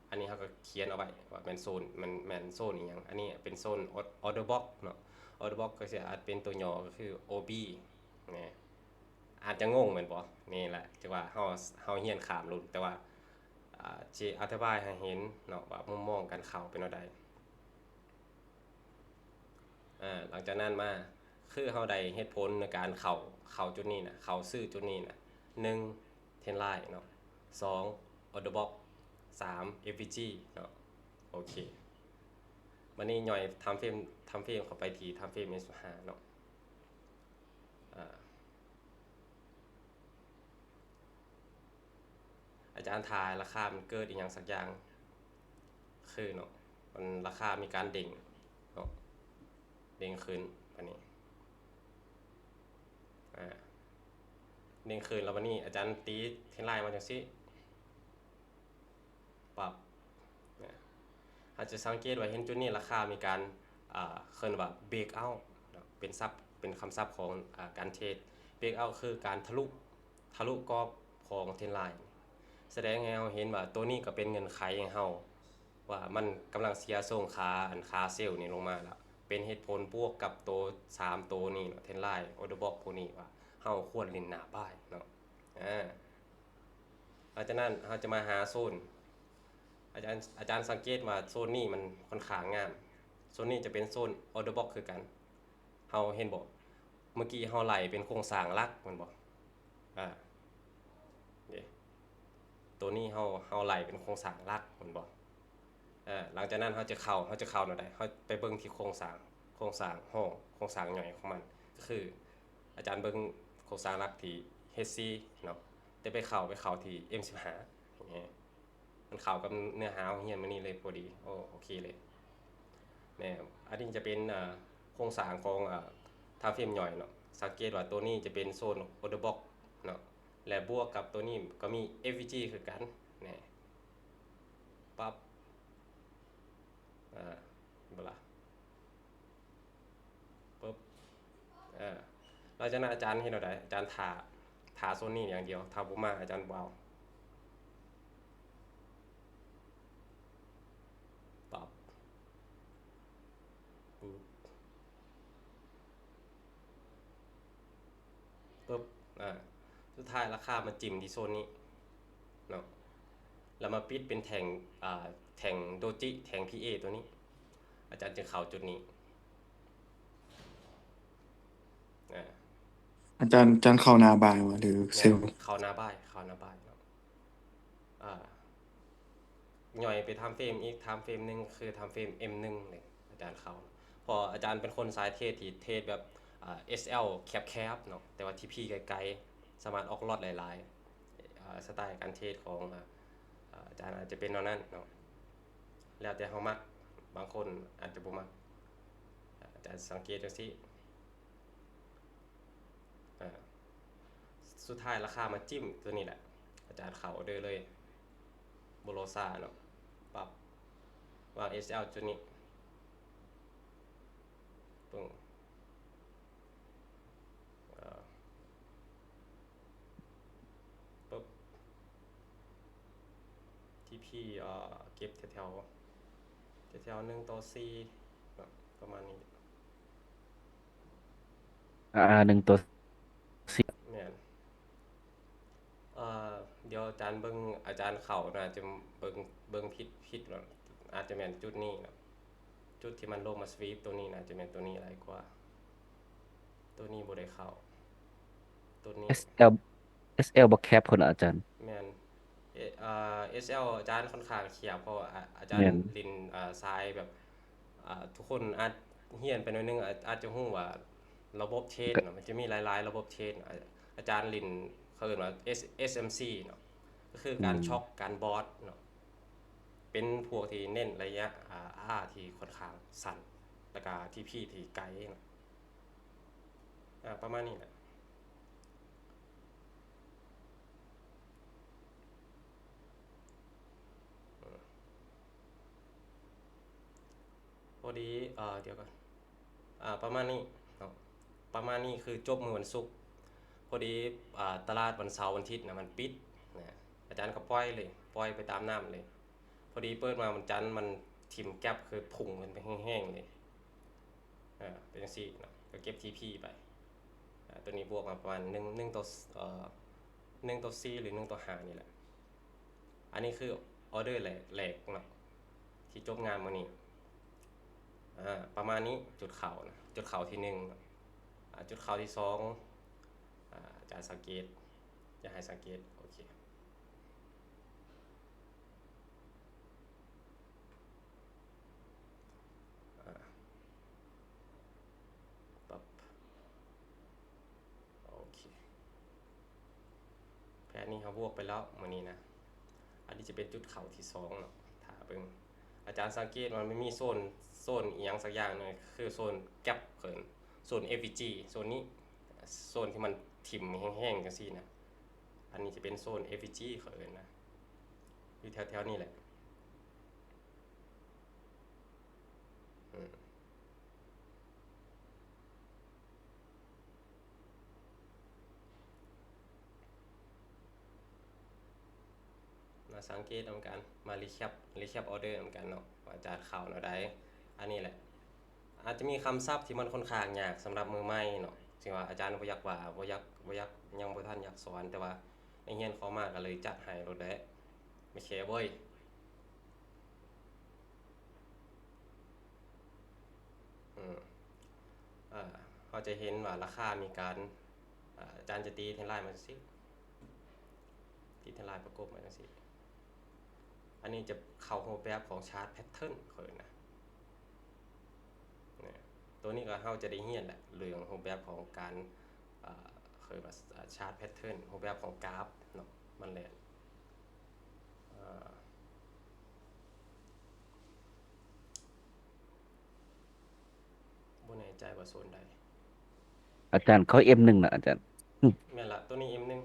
ອັນນີ້ເຮົາກໍຂຽນເອົາໄວ້ວ່າແມ່ນໂຊນ ແມ່ນ ແມ່ນໂຊນອີ່ຫຍັງ. ອັນນີ້ເປັນໂຊນ order block ເນາະ order block ກໍຊິອາດເປັນຕົວຫຍໍ້ກໍຄື OB ນະ. ອາດຈະງົງແມ່ນບໍ່? ນີ້ແຫຼະ ຈະວ່າເຮົາ ເຮົາຮຽນຂ້າມລຸ້ນ ແຕ່ວ່າ ອາ ຊິອະທິບາຍໃຫ້ເຫັນເນາະ ວ່າມຸມມອງການເຂົ້າເປັນແນວໃດ. ອາ ຫຼັງຈາກນັ້ນມາ ຄືເຮົາໄດ້ເຫດຜົນໃນການເຂົ້າ ເຂົ້າຈຸດນີ້ນະ ເຂົ້າຊື້ຈຸດນີ້ນະ ໜຶ່ງ ເທຣນລາຍເນາະ ສອງ order block ສາມ FVG ເນາະ. ໂອເຄ ບັດນີ້ຍ່ອຍ time frame time frame ເຂົ້າໄປທີ່ time frame ເອັມສິບຫ້າເນາະ. ອາ ອາຈານຖ້າໃຫ້ລາຄາມັນເກີດອີ່ຫຍັງສັກຢ່າງ ຄືເນາະ ມັນ ລາຄາມີການເດ້ງເນາະ ເດ້ງຂຶ້ນ ບາດນີ້ ອາ ເດ້ງຂຶ້ນ ແລ້ວບາດນີ້ອາຈານຕີເທຣນລາຍມາຈັ່ງຊີ້ ປັບ ນະ ເຮົາຈະສັງເກດວ່າເຫັນຈຸດນີ້ລາຄາມີການ ອາ ເອີ້ນວ່າ breakout ເນາະ ເປັນສັບ ເປັນຄຳສັບຂອງ ອາ ການເທຣດ. breakout ຄືການທະລຸ ທະລຸກອບຂອງເທຣນລາຍ ສະແດງໃຫ້ເຮົາເຫັນວ່າໂຕນີ້ກໍເປັນເງື່ອນໄຂໃຫ້ເຮົາວ່າມັນກຳລັງເສຍຊົງຂາ ອັນຂາເຊວນີ້ລົງມາລະ ເປັນເຫດຜົນບວກກັບໂຕສາມໂຕນີ້ເນາະ ເທຣນລາຍ order block ພວກນີ້ ວ່າເຮົາຄວນຫຼິ້ນໜ້າບາຍເນາະ. ອາ ຫຼັງຈາກນັ້ນເຮົາຈະມາຫາໂຊນ ອາຈານ ອາຈານສັງເກດວ່າໂຊນນີ້ມັນຂ້ອນຂ້າງງາມ ໂຊນນີ້ຈະເປັນໂຊນ order block ຄືກັນ. ເຮົາເຫັນບໍ່ ເມື່ອກີ້ເຮົາໄລ່ເປັນໂຄງສ້າງຫຼັກແມ່ນບໍ່? ອາ ເດ້ ໂຕນີ້ເຮົາ ເຮົາໄລ່ເປັນໂຄງສ້າງຫຼັກແມ່ນບໍ່? ອາ ຫຼັງຈາກນັ້ນເຮົາຈະເຂົ້າ ເຮົາຈະເຂົ້າແນວໃດ? ເຮົາໄປເບິ່ງທີ່ໂຄງສ້າງ ໂຄງສ້າງຮອງ ໂຄງສ້າງຍ່ອຍຂອງມັນ ກໍຄືອາຈານເບິ່ງໂຄງສ້າງຫຼັກທີ່ ເອັດຊີ ເນາະ ແຕ່ໄປເຂົ້າ ໄປເຂົ້າທີ່ ເອັມສິບຫ້າ ນີ້ ມັນເຂົ້າກັບເນື້ອຫາເຮົາຮຽນມື້ນີ້ເລີຍ ພໍດີ ໂອ ໂອເຄເລີຍ. ແມ່ນ ອັນນີ້ຈະເປັນ ເອີ ໂຄງສ້າງຂອງ ເອີ time frame ຍ່ອຍເນາະ ສັງເກດວ່າໂຕນີ້ຈະເປັນໂຊນ order block ເນາະ ແລະ ບວກກັບໂຕນີ້ກໍມີ ເອັຟວີຈີ ຄືກັນ ແນ່ ປັບ ອາ ເຫັນບໍ່ລະ? ປຶບ ອາ ຫຼັງຈາກນັ້ນອາຈານເຮັດແນວໃດ? ອາຈານຖ້າ ຖ້າໂຊນນີ້ຢ່າງດຽວ ຖ້າບໍ່ມາອາຈານບໍ່ເອົາ ປັບ ປຶບ ປຶບ ອາ ສຸດທ້າຍລາຄາມາຈິ້ມທີ່ໂຊນນີ້ເນາະ ແລ້ວມາປິດເປັນແທ່ງ ອາ ແທ່ງໂດຈິ ແທ່ງພີເອໂຕນີ້ ອາຈານຈຶ່ງເຂົ້າຈຸດນີ້ ອາ ອາຈານ ອາຈານເຂົ້າໜ້າບາຍຫວາ ຫຼື ແມ່ນ ເຊວ? ເຂົ້າໜ້າບາຍ ເຂົ້າໜ້າບາຍເນາະ ອາ ຍ່ອຍໄປທາມເຟຣມອີກ ທາມເຟຣມໜຶ່ງ ຄືທາມເຟຣມເອັມໜຶ່ງເລີຍ ອາຈານເຂົ້າ ເພາະອາຈານເປັນຄົນສາຍເທຣດທີ່ເທຣດແບບ ອາ ເອສແອລແຄບໆເນາະ ແຕ່ວ່າທີພີໄກໆ ສາມາດອອກລອດຫຼາຍໆ ອາ ສະໄຕການເທຣດຂອງ ອາ ອາຈານອາດຈະເປັນແນວນັ້ນເນາະ ແລ້ວແຕ່ເຮົາມັກ ບາງຄົນອາດຈະບໍ່ມັກ ອາຈານສັງເກດຈັ່ງຊີ້ ອາ ສຸດທ້າຍລາຄາມາຈິ້ມຕົວນີ້ແຫຼະ ອາຈານເຂົ້າອອເດີເລີຍ ບໍ່ລໍຊ້າເນາະ ປັບ ວາງເອສແອລຈຸດນີ້ ປຶ້ງ ອາ ປຶບ ທີພີ ອາ ເກັບແຖວໆ ແຖວໆໜຶ່ງຕໍ່ສີ່ເນາະ ປະມານນີ້ ອາ ໜຶ່ງຕໍ່ສີ່ ແມ່ນ ເອີ ດຽວອາຈານເບິ່ງ ອາຈານເຂົ້ານະ ອາດຈະເບິ່ງ ເບິ່ງຜິດ ຜິດເນາະ ອາດຈະແມ່ນຈຸດນີ້ເນາະ ຈຸດທີ່ມັນລົງມາສະວີບໂຕນີ້ນະ ອາດຈະແມ່ນໂຕນີ້ຫຼາຍກວ່າ ໂຕນີ້ບໍ່ໄດ້ເຂົ້າ ໂຕນີ້ ເອສແອລ ເອສແອລບໍ່ແຄບພຸ້ນອາຈານ ແມ່ນ ເອ ເອີ ເອສແອລ ອາຈານຂ້ອນຂ້າງແຄບ ເພາະວ່າອາ ອາຈານ ແມ່ນ ຫຼິ້ນ ເອີ ສາຍແບບ ອາ ທຸກຄົນອາດຮຽນໄປໜ້ອຍໜຶ່ງ ອາ ອາດຈະຮູ້ວ່າລະບົບເທຣດເນາະ ມັນຈະມີຫຼາຍໆລະບົບເທຣດ ອາ ອາຈານຫຼິ້ນ ເຂົາເອີ້ນວ່າ ເອສ ເອສເອັມຊີເນາະ ກໍຄືການ ອືມ ຊັອກ ການບອດເນາະ ເປັນພວກທີ່ເນັ້ນໄລຍະ ອາ ອາ ທີ່ຂ້ອນຂ້າງສັ້ນ ແລ້ວກະທີພີທີ່ໄກເນາະ ອາ ປະມານນີ້ແຫຼະ ພໍດີ ເອີ ດຽວກ່ອນ ອາ ປະມານນີ້ເນາະ ປະມານນີ້ຄືຈົບມື້ວັນສຸກ ພໍດີ ອາ ຕະຫຼາດວັນເສົາວັນທິດນະ ມັນປິດນະ ອາຈານກໍປ່ອຍເລີຍ ປ່ອຍໄປຕາມນ້ຳເລີຍ ພໍດີເປີດມາວັນຈັນ ມັນຖິ້ມແກັບ ຄືພຸ່ງຂຶ້ນໄປແຮງໆເລີຍ ອາ ເປັນຈັ່ງຊີ້ເນາະ ກໍເກັບທີພີໄປ ອາ ຕົວນີ້ບວກມາປະມານໜຶ່ງ ໜຶ່ງຕໍ່ ເອີ ໜຶ່ງຕໍ່ສີ່ ຫຼື ໜຶ່ງຕໍ່ຫ້ານີ້ແຫຼະ ອັນນີ້ຄືອອເດີແລກ ແລກເນາະ ທີ່ຈົບງານມື້ນີ້ ອາ ປະມານນີ້ ຈຸດເຂົ້ານະ ຈຸດເຂົ້າທີໜຶ່ງເນາະ ອາ ຈຸດເຂົ້າທີສອງ ອາ ອາຈານສັງເກດ ຢາກໃຫ້ສັງເກດ ໂອເຄ ອາ ປັບ ໂອເຄ ແຜນນີ້ເຮົາບວກໄປແລ້ວມື້ນີ້ນະ ອັນນີ້ຈະເປັນຈຸດເຂົ້າທີສອງເນາະ ຖ້າເບິ່ງ ອາຈານສັງເກດວ່າມັນມີໂຊນ ໂຊນອີ່ຫຍັງສັກຢ່າງໜຶ່ງ ຄືໂຊນແກັບ ເອີ້ນໂຊນເອັຟວີຈີ ໂຊນນີ້ ໂຊນທີ່ມັນຖິ້ມແຮງໆ ຈັ່ງຊີ້ນະ ອັນນີ້ຈະເປັນໂຊນເອັຟວີຈີ ເຂົາເອີ້ນນະ ຢູ່ແຖວໆນີ້ແຫຼະ ອືມ ມາສັງເກດນຳກັນ ມາຣີແຄບ ຣີແຄບອອເດີນຳກັນເນາະ ວ່າອາຈານເຂົ້າແນວໃດ ອັນນີ້ແຫຼະ ອາດຈະມີຄຳສັບທີ່ມັນຂ້ອນຂ້າງຍາກສຳລັບມືໃໝ່ເນາະ ເຊິ່ງວ່າອາຈານບໍ່ຢາກວ່າ ບໍ່ຢາກ ບໍ່ຢາກ ຍັງບໍ່ທັນຢາກສອນ ແຕ່ວ່າໄດ້ຮຽນເຂົ້າມາກໍເລີຍຈັດໃຫ້ໂລດແຫຼະ ໄມແຄເວີຍ ອືມ ເອີ ເຮົາຈະເຫັນວ່າລາຄາມີການ ອາ ອາຈານຈະຕີເທຣນລາຍມາຈັ່ງຊີ້ ຕີເທຣນລາຍປະກົບມາຈັ່ງຊີ້ ອັນນີ້ຈະເຂົ້າຮູບແບບຂອງຊາດແພັດເທີນ ເຂົາເອີ້ນນະ ໂຕນີ້ກໍເຮົາຈະໄດ້ຮຽນແຫຼະ ເລື່ອງຮູບແບບຂອງການ ເອີ ເອີ້ນວ່າ ອາ ຊາດແພັດເທີນ ຮູບແບບຂອງກາຟເນາະ ມັນແຫຼະ ເອີ ບໍ່ແນ່ໃຈວ່າໂຊນໃດ ອາຈານ ເຂົ້າເອັມໜຶ່ງນະອາຈານ ແມ່ນລະ ໂຕນີ້ເອັມໜຶ່ງ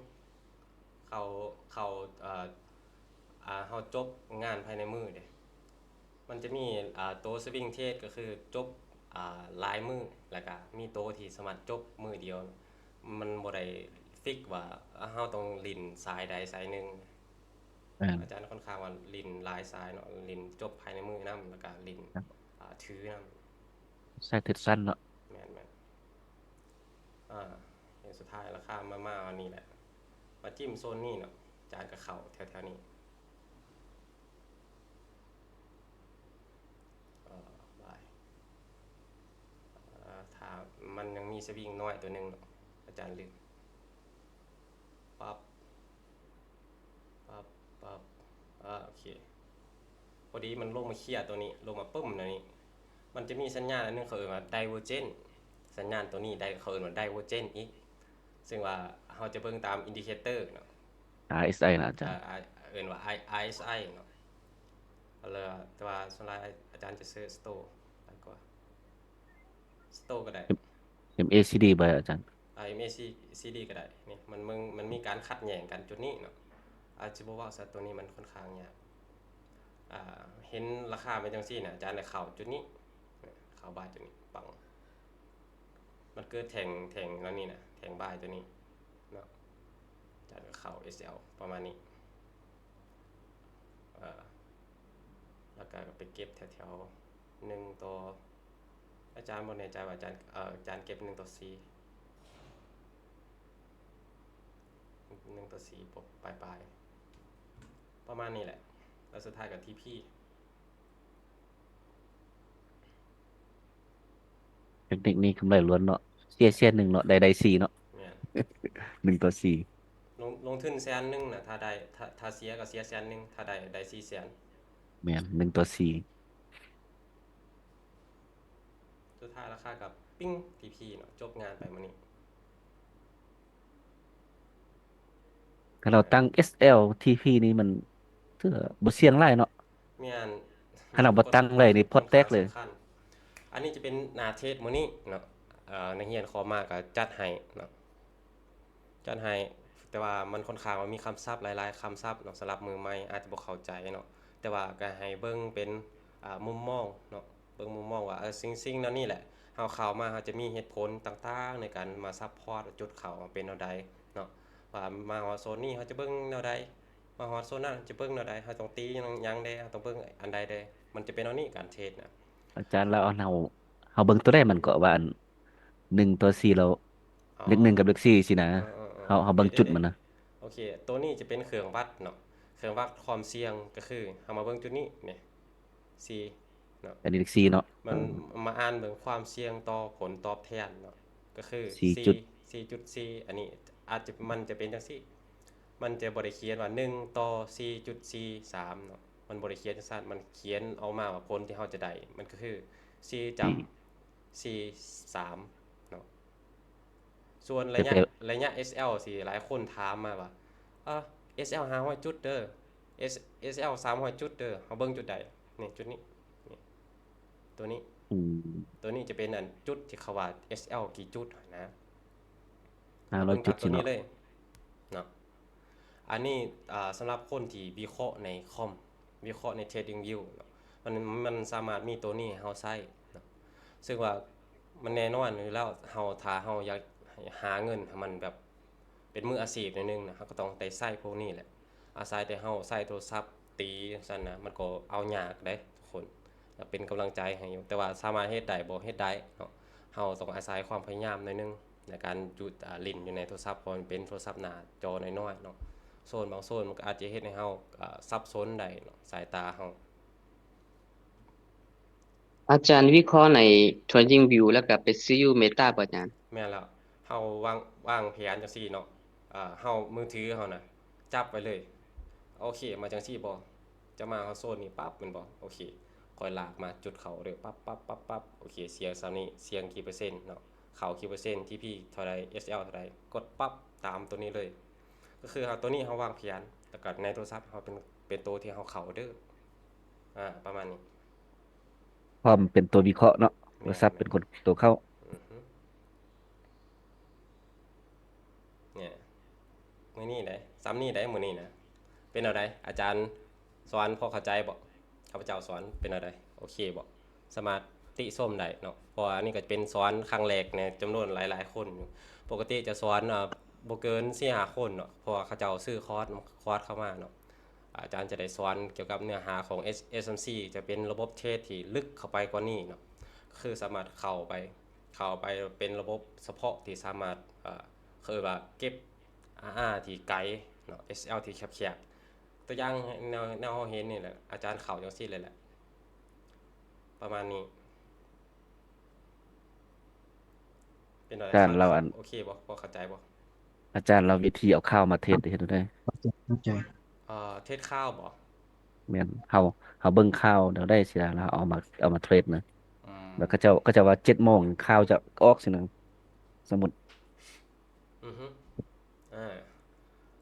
ເຂົ້າ ເອີ ເຮົາຈົບງານພາຍໃນມື້ເດ້ ມັນຈະມີ ໂຕສະວິງເທຣດ ກໍຄືຈົບ ອາ ຫຼາຍມື້ ແລ້ວກະມີໂຕທີ່ສາມາດຈົບມື້ດຽວ ມັນບໍ່ໄດ້ຟິກວ່າເຮົາຕ້ອງຫຼິ້ນສາຍໃດສາຍໜຶ່ງ. ອາ ອາຈານຂ້ອນຂ້າງວ່າຫຼິ້ນຫຼາຍສາຍເນາະ ຫຼິ້ນຈົບພາຍໃນມື້ນຳ ແລ້ວກະຫຼິ້ນ ອາ ຖືນຳ ສາຍເທຣດສັ້ນເນາະ. ແມ່ນໆ ອາ ເຫດສຸດທ້າຍລາຄາມາ ມາອັນນີ້ແຫຼະ ມາຈິ້ມໂຊນນີ້ເນາະ ອາຈານກໍເຂົ້າແຖວໆນີ້ ອາ ບາຍ ອາ ຖ້າມັນຍັງມີສະວິງນ້ອຍຕົວໜຶ່ງເນາະ ອາຈານລຶກ ປັບ ປັບ ປັບ ອາ ໂອເຄ ພໍດີມັນລົງມາເຄຍຕົວນີ້ ລົງມາປຶ້ມແນວນີ້ ມັນຈະມີສັນຍານອັນໜຶ່ງ ເຂົາເອີ້ນວ່າ divergence ສັນຍານຕົວນີ້ໄດ້ ເຂົາເອີ້ນວ່າ divergence ອີກ ເຊິ່ງວ່າເຮົາຈະເບິ່ງຕາມ indicator ເນາະ ອາ RSI ນະອາຈານ ເອີ້ນວ່າ RSI ເນາະ ແລ້ວ ແຕ່ວ່າສ່ວນຫຼາຍອາຈານຈະເສີດ stoch ຫຼາຍກວ່າ stoch ກໍໄດ້ MACD ບໍ່ອາຈານ? ອາ MACD ກໍໄດ້ ນີ້ ມັນ ມັນ ມັນມີການຂັດແຍ່ງກັນຈຸດນີ້ເນາະ ອາດຊິບໍ່ເວົ້າຊະ ຕົວນີ້ມັນຂ້ອນຂ້າງຍາກ ອາ ເຫັນລາຄາເປັນຈັ່ງຊີ້ນະ ອາຈານໄດ້ເຂົ້າຈຸດນີ້ ເຂົ້າບາຍຈຸດນີ້ ປັງ ມັນເກີດແທ່ງ ແທ່ງອັນນີ້ນະ ແທ່ງບາຍຕົວນີ້ເນາະ ອາຈານກໍເຂົ້າ SL ປະມານນີ້ ເອີ ແລ້ວກໍໄປເກັບແຖວໆ ໜຶ່ງຕໍ່ ອາຈານບໍ່ແນ່ໃຈວ່າອາຈານ ເອີ ອາຈານເກັບໜຶ່ງຕໍ່ສີ່ ໜຶ່ງຕໍ່ສີ່ປາຍໆ ປະມານນີ້ແຫຼະ ແລ້ວສຸດທ້າຍກໍ TP ເຕັກນິກນີ້ກຳໄລລ້ວນເນາະ ເສຍ ເສຍໜຶ່ງເນາະ ໄດ້ ໄດ້ສີ່ເນາະ ແມ່ນ ໜຶ່ງຕໍ່ສີ່ ລົງ ລົງທຶນແສນໜຶ່ງນະ ຖ້າໄດ້ ຖ້າ ຖ້າເສຍກໍເສຍແສນໜຶ່ງ ຖ້າໄດ້ ໄດ້ສີ່ແສນ ແມ່ນ ໜຶ່ງຕໍ່ສີ່ ສຸດທ້າຍລາຄາກໍປິງ TP ເນາະ ຈົບງານໄປມື້ນີ້. ຄັນເຮົາຕັ້ງ SL TP ນີ້ມັນຖືວ່າບໍ່ສ່ຽງຫຼາຍເນາະ. ແມ່ນ ຄັນເຮົາບໍ່ຕັ້ງໄວ້ນີ້ພອດແຕກເລີຍ. ອັນນີ້ຈະເປັນໜ້າເທຣດມື້ນີ້ເນາະ ເອີ ນັກຮຽນຂໍມາກໍຈັດໃຫ້ເນາະ ຈັດໃຫ້ ແຕ່ວ່າມັນຂ້ອນຂ້າງວ່າມີຄຳສັບຫຼາຍໆຄຳສັບເນາະ ສຳລັບມືໃໝ່ອາດຈະບໍ່ເຂົ້າໃຈເນາະ ແຕ່ວ່າກໍໃຫ້ເບິ່ງເປັນ ອາ ມຸມມອງເນາະ ເບິ່ງມຸມມອງວ່າ ເອີ ສິ່ງ ສິ່ງເຫຼົ່ານີ້ແຫຼະ ເຮົາເຂົ້າມາເຮົາຈະມີເຫດຜົນຕ່າງໆໃນການມາຊັບພອດວ່າຈຸດເຂົ້າເປັນແນວໃດເນາະ ວ່າມາຮອດໂຊນນີ້ເຮົາຈະເບິ່ງແນວໃດ ມາຮອດໂຊນນັ້ນຈະເບິ່ງແນວໃດ ເຮົາຕ້ອງຕີຫຍັງແດ່ ເຮົາຕ້ອງເບິ່ງອັນໃດແດ່ ມັນຈະເປັນແນວນີ້ການເທຣດນະ. ອາຈານ ແລ້ວເຮົາ ເຮົາເບິ່ງຕົວໃດມັນກໍວ່າອັນ ໜຶ່ງຕໍ່ສີ່ ແລ້ວ ອໍ ເລກໜຶ່ງກັບເລກສີ່ຊີ້ນະ ເອີໆໆ ເຮົາ ເຮົາເບິ່ງຈຸດມັນນະ. ໂອເຄ ໂຕນີ້ຈະເປັນເຄື່ອງວັດເນາະ ເຄື່ອງວັດຄວາມສ່ຽງ ກໍຄືເຮົາມາເບິ່ງຈຸດນີ້ ນີ້ ສີ່ເນາະ ອັນນີ້ເລກສີ່ເນາະ ມັນມາອ່ານເບິ່ງຄວາມສ່ຽງຕໍ່ຜົນຕອບແທນເນາະ ກໍຄື ສີ່ ສີ່ຈຸດສີ່ ອັນນີ້ອາດຈະ ມັນຈະເປັນຈັ່ງຊີ້ ມັນຈະບໍ່ໄດ້ຂຽນວ່າ ໜຶ່ງຕໍ່ສີ່ຈຸດສີ່ສາມເນາະ ມັນບໍ່ໄດ້ຂຽນຈັ່ງຊັ້ນ ມັນຂຽນອອກມາວ່າຜົນທີ່ເຮົາຈະໄດ້ ມັນກໍຄື ສີ່ຈ້ຳ ສີ່ ສາມເນາະ. ສ່ວນໄລຍະ ໄລຍະ SL ທີ່ຫຼາຍຄົນຖາມມາວ່າ ເອີ SL ຫ້າຮ້ອຍຈຸດເດີ SL ສາມຮ້ອຍຈຸດເດີ ເຮົາເບິ່ງຈຸດໃດ? ນີ້ ຈຸດນີ້ ນີ້ ຕົວນີ້ ອືມ ຕົວນີ້ຈະເປັນອັນຈຸດທີ່ເຂົາວ່າ SL ກີ່ຈຸດຫັ້ນນະ ຫ້າຮ້ອຍຈຸດ ເບິ່ງຕາມຕົວນີ້ເລີຍເນາະ. ອັນນີ້ ອາ ສຳລັບຄົນທີ່ວິເຄາະໃນຄອມ ວິເຄາະໃນ TradingView ເນາະ ມັນ ມັນສາມາດມີຕົວນີ້ໃຫ້ເຮົາໃຊ້ເນາະ ເຊິ່ງວ່າມັນແນ່ນອນຢູ່ແລ້ວ ເຮົາ ຖ້າເຮົາຢາກຫາເງິນໃຫ້ມັນແບບເປັນມືອາຊີບໜ້ອຍໜຶ່ງນະ ເຮົາກໍຕ້ອງໄດ້ໃຊ້ພວກນີ້ແຫຼະ ອາໄສແຕ່ເຮົາໃຊ້ໂທລະສັບຕີຈັ່ງຊັ້ນນະ ມັນກໍເອົາຍາກເດ້ທຸກຄົນ ກໍເປັນກຳລັງໃຈໃຫ້ຢູ່ ແຕ່ວ່າສາມາດເຮັດໄດ້ບໍ່? ເຮັດໄດ້ເນາະ ເຮົາຕ້ອງອາໄສຄວາມພະຍາຍາມໜ້ອຍໜຶ່ງ ໃນການຢູ່ ອາ ຫຼິ້ນຢູ່ໃນໂທລະສັບ ເພາະມັນເປັນໂທລະສັບໜ້າຈໍນ້ອຍໆເນາະ ໂຊນບາງໂຊນມັນກໍອາດຈະເຮັດໃຫ້ເຮົາ ອາ ສັບສົນໄດ້ເນາະ ສາຍຕາເຮົາ. ອາຈານວິເຄາະໃນ TradingView ແລ້ວກໍໄປຊື້ຢູ່ Meta ບໍ່ອາຈານ? ແມ່ນແລ້ວ ເຮົາວາງ ວາງແຜນຈັ່ງຊີ້ເນາະ ເຮົາ ມືຖືເຮົານະ ຈັບໄວ້ເລີຍ ໂອເຄ ມາຈັ່ງຊີ້ບໍ່? ຈະມາຮອດໂຊນນີ້ປັບແມ່ນບໍ່? ໂອເຄ ຂ້ອຍລາກມາຈຸດເຂົ້າເດີ ປັບໆໆໆ ໂອເຄ ສ່ຽງສ່ຳນີ້ ສ່ຽງກີ່ເປີເຊັນເນາະ ເຂົ້າກີ່ເປີເຊັນ TP ເທົ່າໃດ SL ເທົ່າໃດ ກົດປັບຕາມຕົວນີ້ເລີຍ ກໍຄືເຮົາ ຕົວນີ້ເຮົາວາງແຜນ ແລ້ວກໍໃນໂທລະສັບເຮົາເປັນ ເປັນໂຕທີ່ເຮົາເຂົ້າເດີ ອາ ປະມານນີ້ ພ້ອມເປັນຕົວວິເຄາະເນາະ ແມ່ນ ໂທລະສັບເປັນຄົນຕົວເຂົ້າ ອືຮຶ ນີ້ ມື້ນີ້ໄດ໋ ສ່ຳນີ້ໄດ໋ ມື້ນີ້ນະ ເປັນແນວໃດ? ອາຈານສອນພໍເຂົ້າໃຈບໍ່? ຂ້າພະເຈົ້າສອນເປັນແນວໃດ? ໂອເຄບໍ່? ສາມາດຕິຊົມໄດ້ເນາະ ເພາະວ່າອັນນີ້ກໍເປັນສອນຄັ້ງແລກໃນຈຳນວນຫຼາຍໆຄົນຢູ່. ປົກກະຕິຈະສອນ ເອີ ບໍ່ເກີນສີ່ຫ້າຄົນເນາະ ເພາະວ່າເຂົາເຈົ້າຊື້ຄອສ ຄອສເຂົ້າມາເນາະ. ອາຈານຈະໄດ້ສອນກ່ຽວກັບເນື້ອຫາຂອງ S- SMC ຈະເປັນລະບົບເທຣດທີ່ລຶກເຂົ້າໄປກວ່ານີ້ເນາະ ຄືສາມາດເຂົ້າໄປ ເຂົ້າໄປເປັນລະບົບສະເພາະທີ່ສາມາດ ເອີ ເຂົາເອີ້ນວ່າເກັບ RR ທີ່ໄກເນາະ SL ທີ່ແຄບໆ. ຕົວຢ່າງແນວ ແນວເຮົາເຫັນນີ້ແຫຼະ ອາຈານເຂົ້າຈັ່ງຊີ້ເລີຍແຫຼະ ປະມານນີ້. ເປັນແນວໃດ? ອາຈານລາວອັນ ໂອເຄບໍ່? ພໍເຂົ້າໃຈບໍ່? ອາຈານລາວວິທີເອົາຂ່າວມາເທຣດເຮັດແນວໃດ? ເຂົ້າໃຈ ເອີ ເທຣດຂ່າວບໍ່? ແມ່ນ ເຮົາ ເຮົາເບິ່ງຂ່າວແນວໃດຊີ້ນະ ແລ້ວເຮົາເອົາມາ ເອົາມາເທຣດນະ. ອືມ ແລ້ວເຂົາເຈົ້າ ເຂົາເຈົ້າວ່າເຈັດໂມງຂ່າວຈະອອກຊີ້ນະ ສົມມຸດ. ອືຮຶ ອາ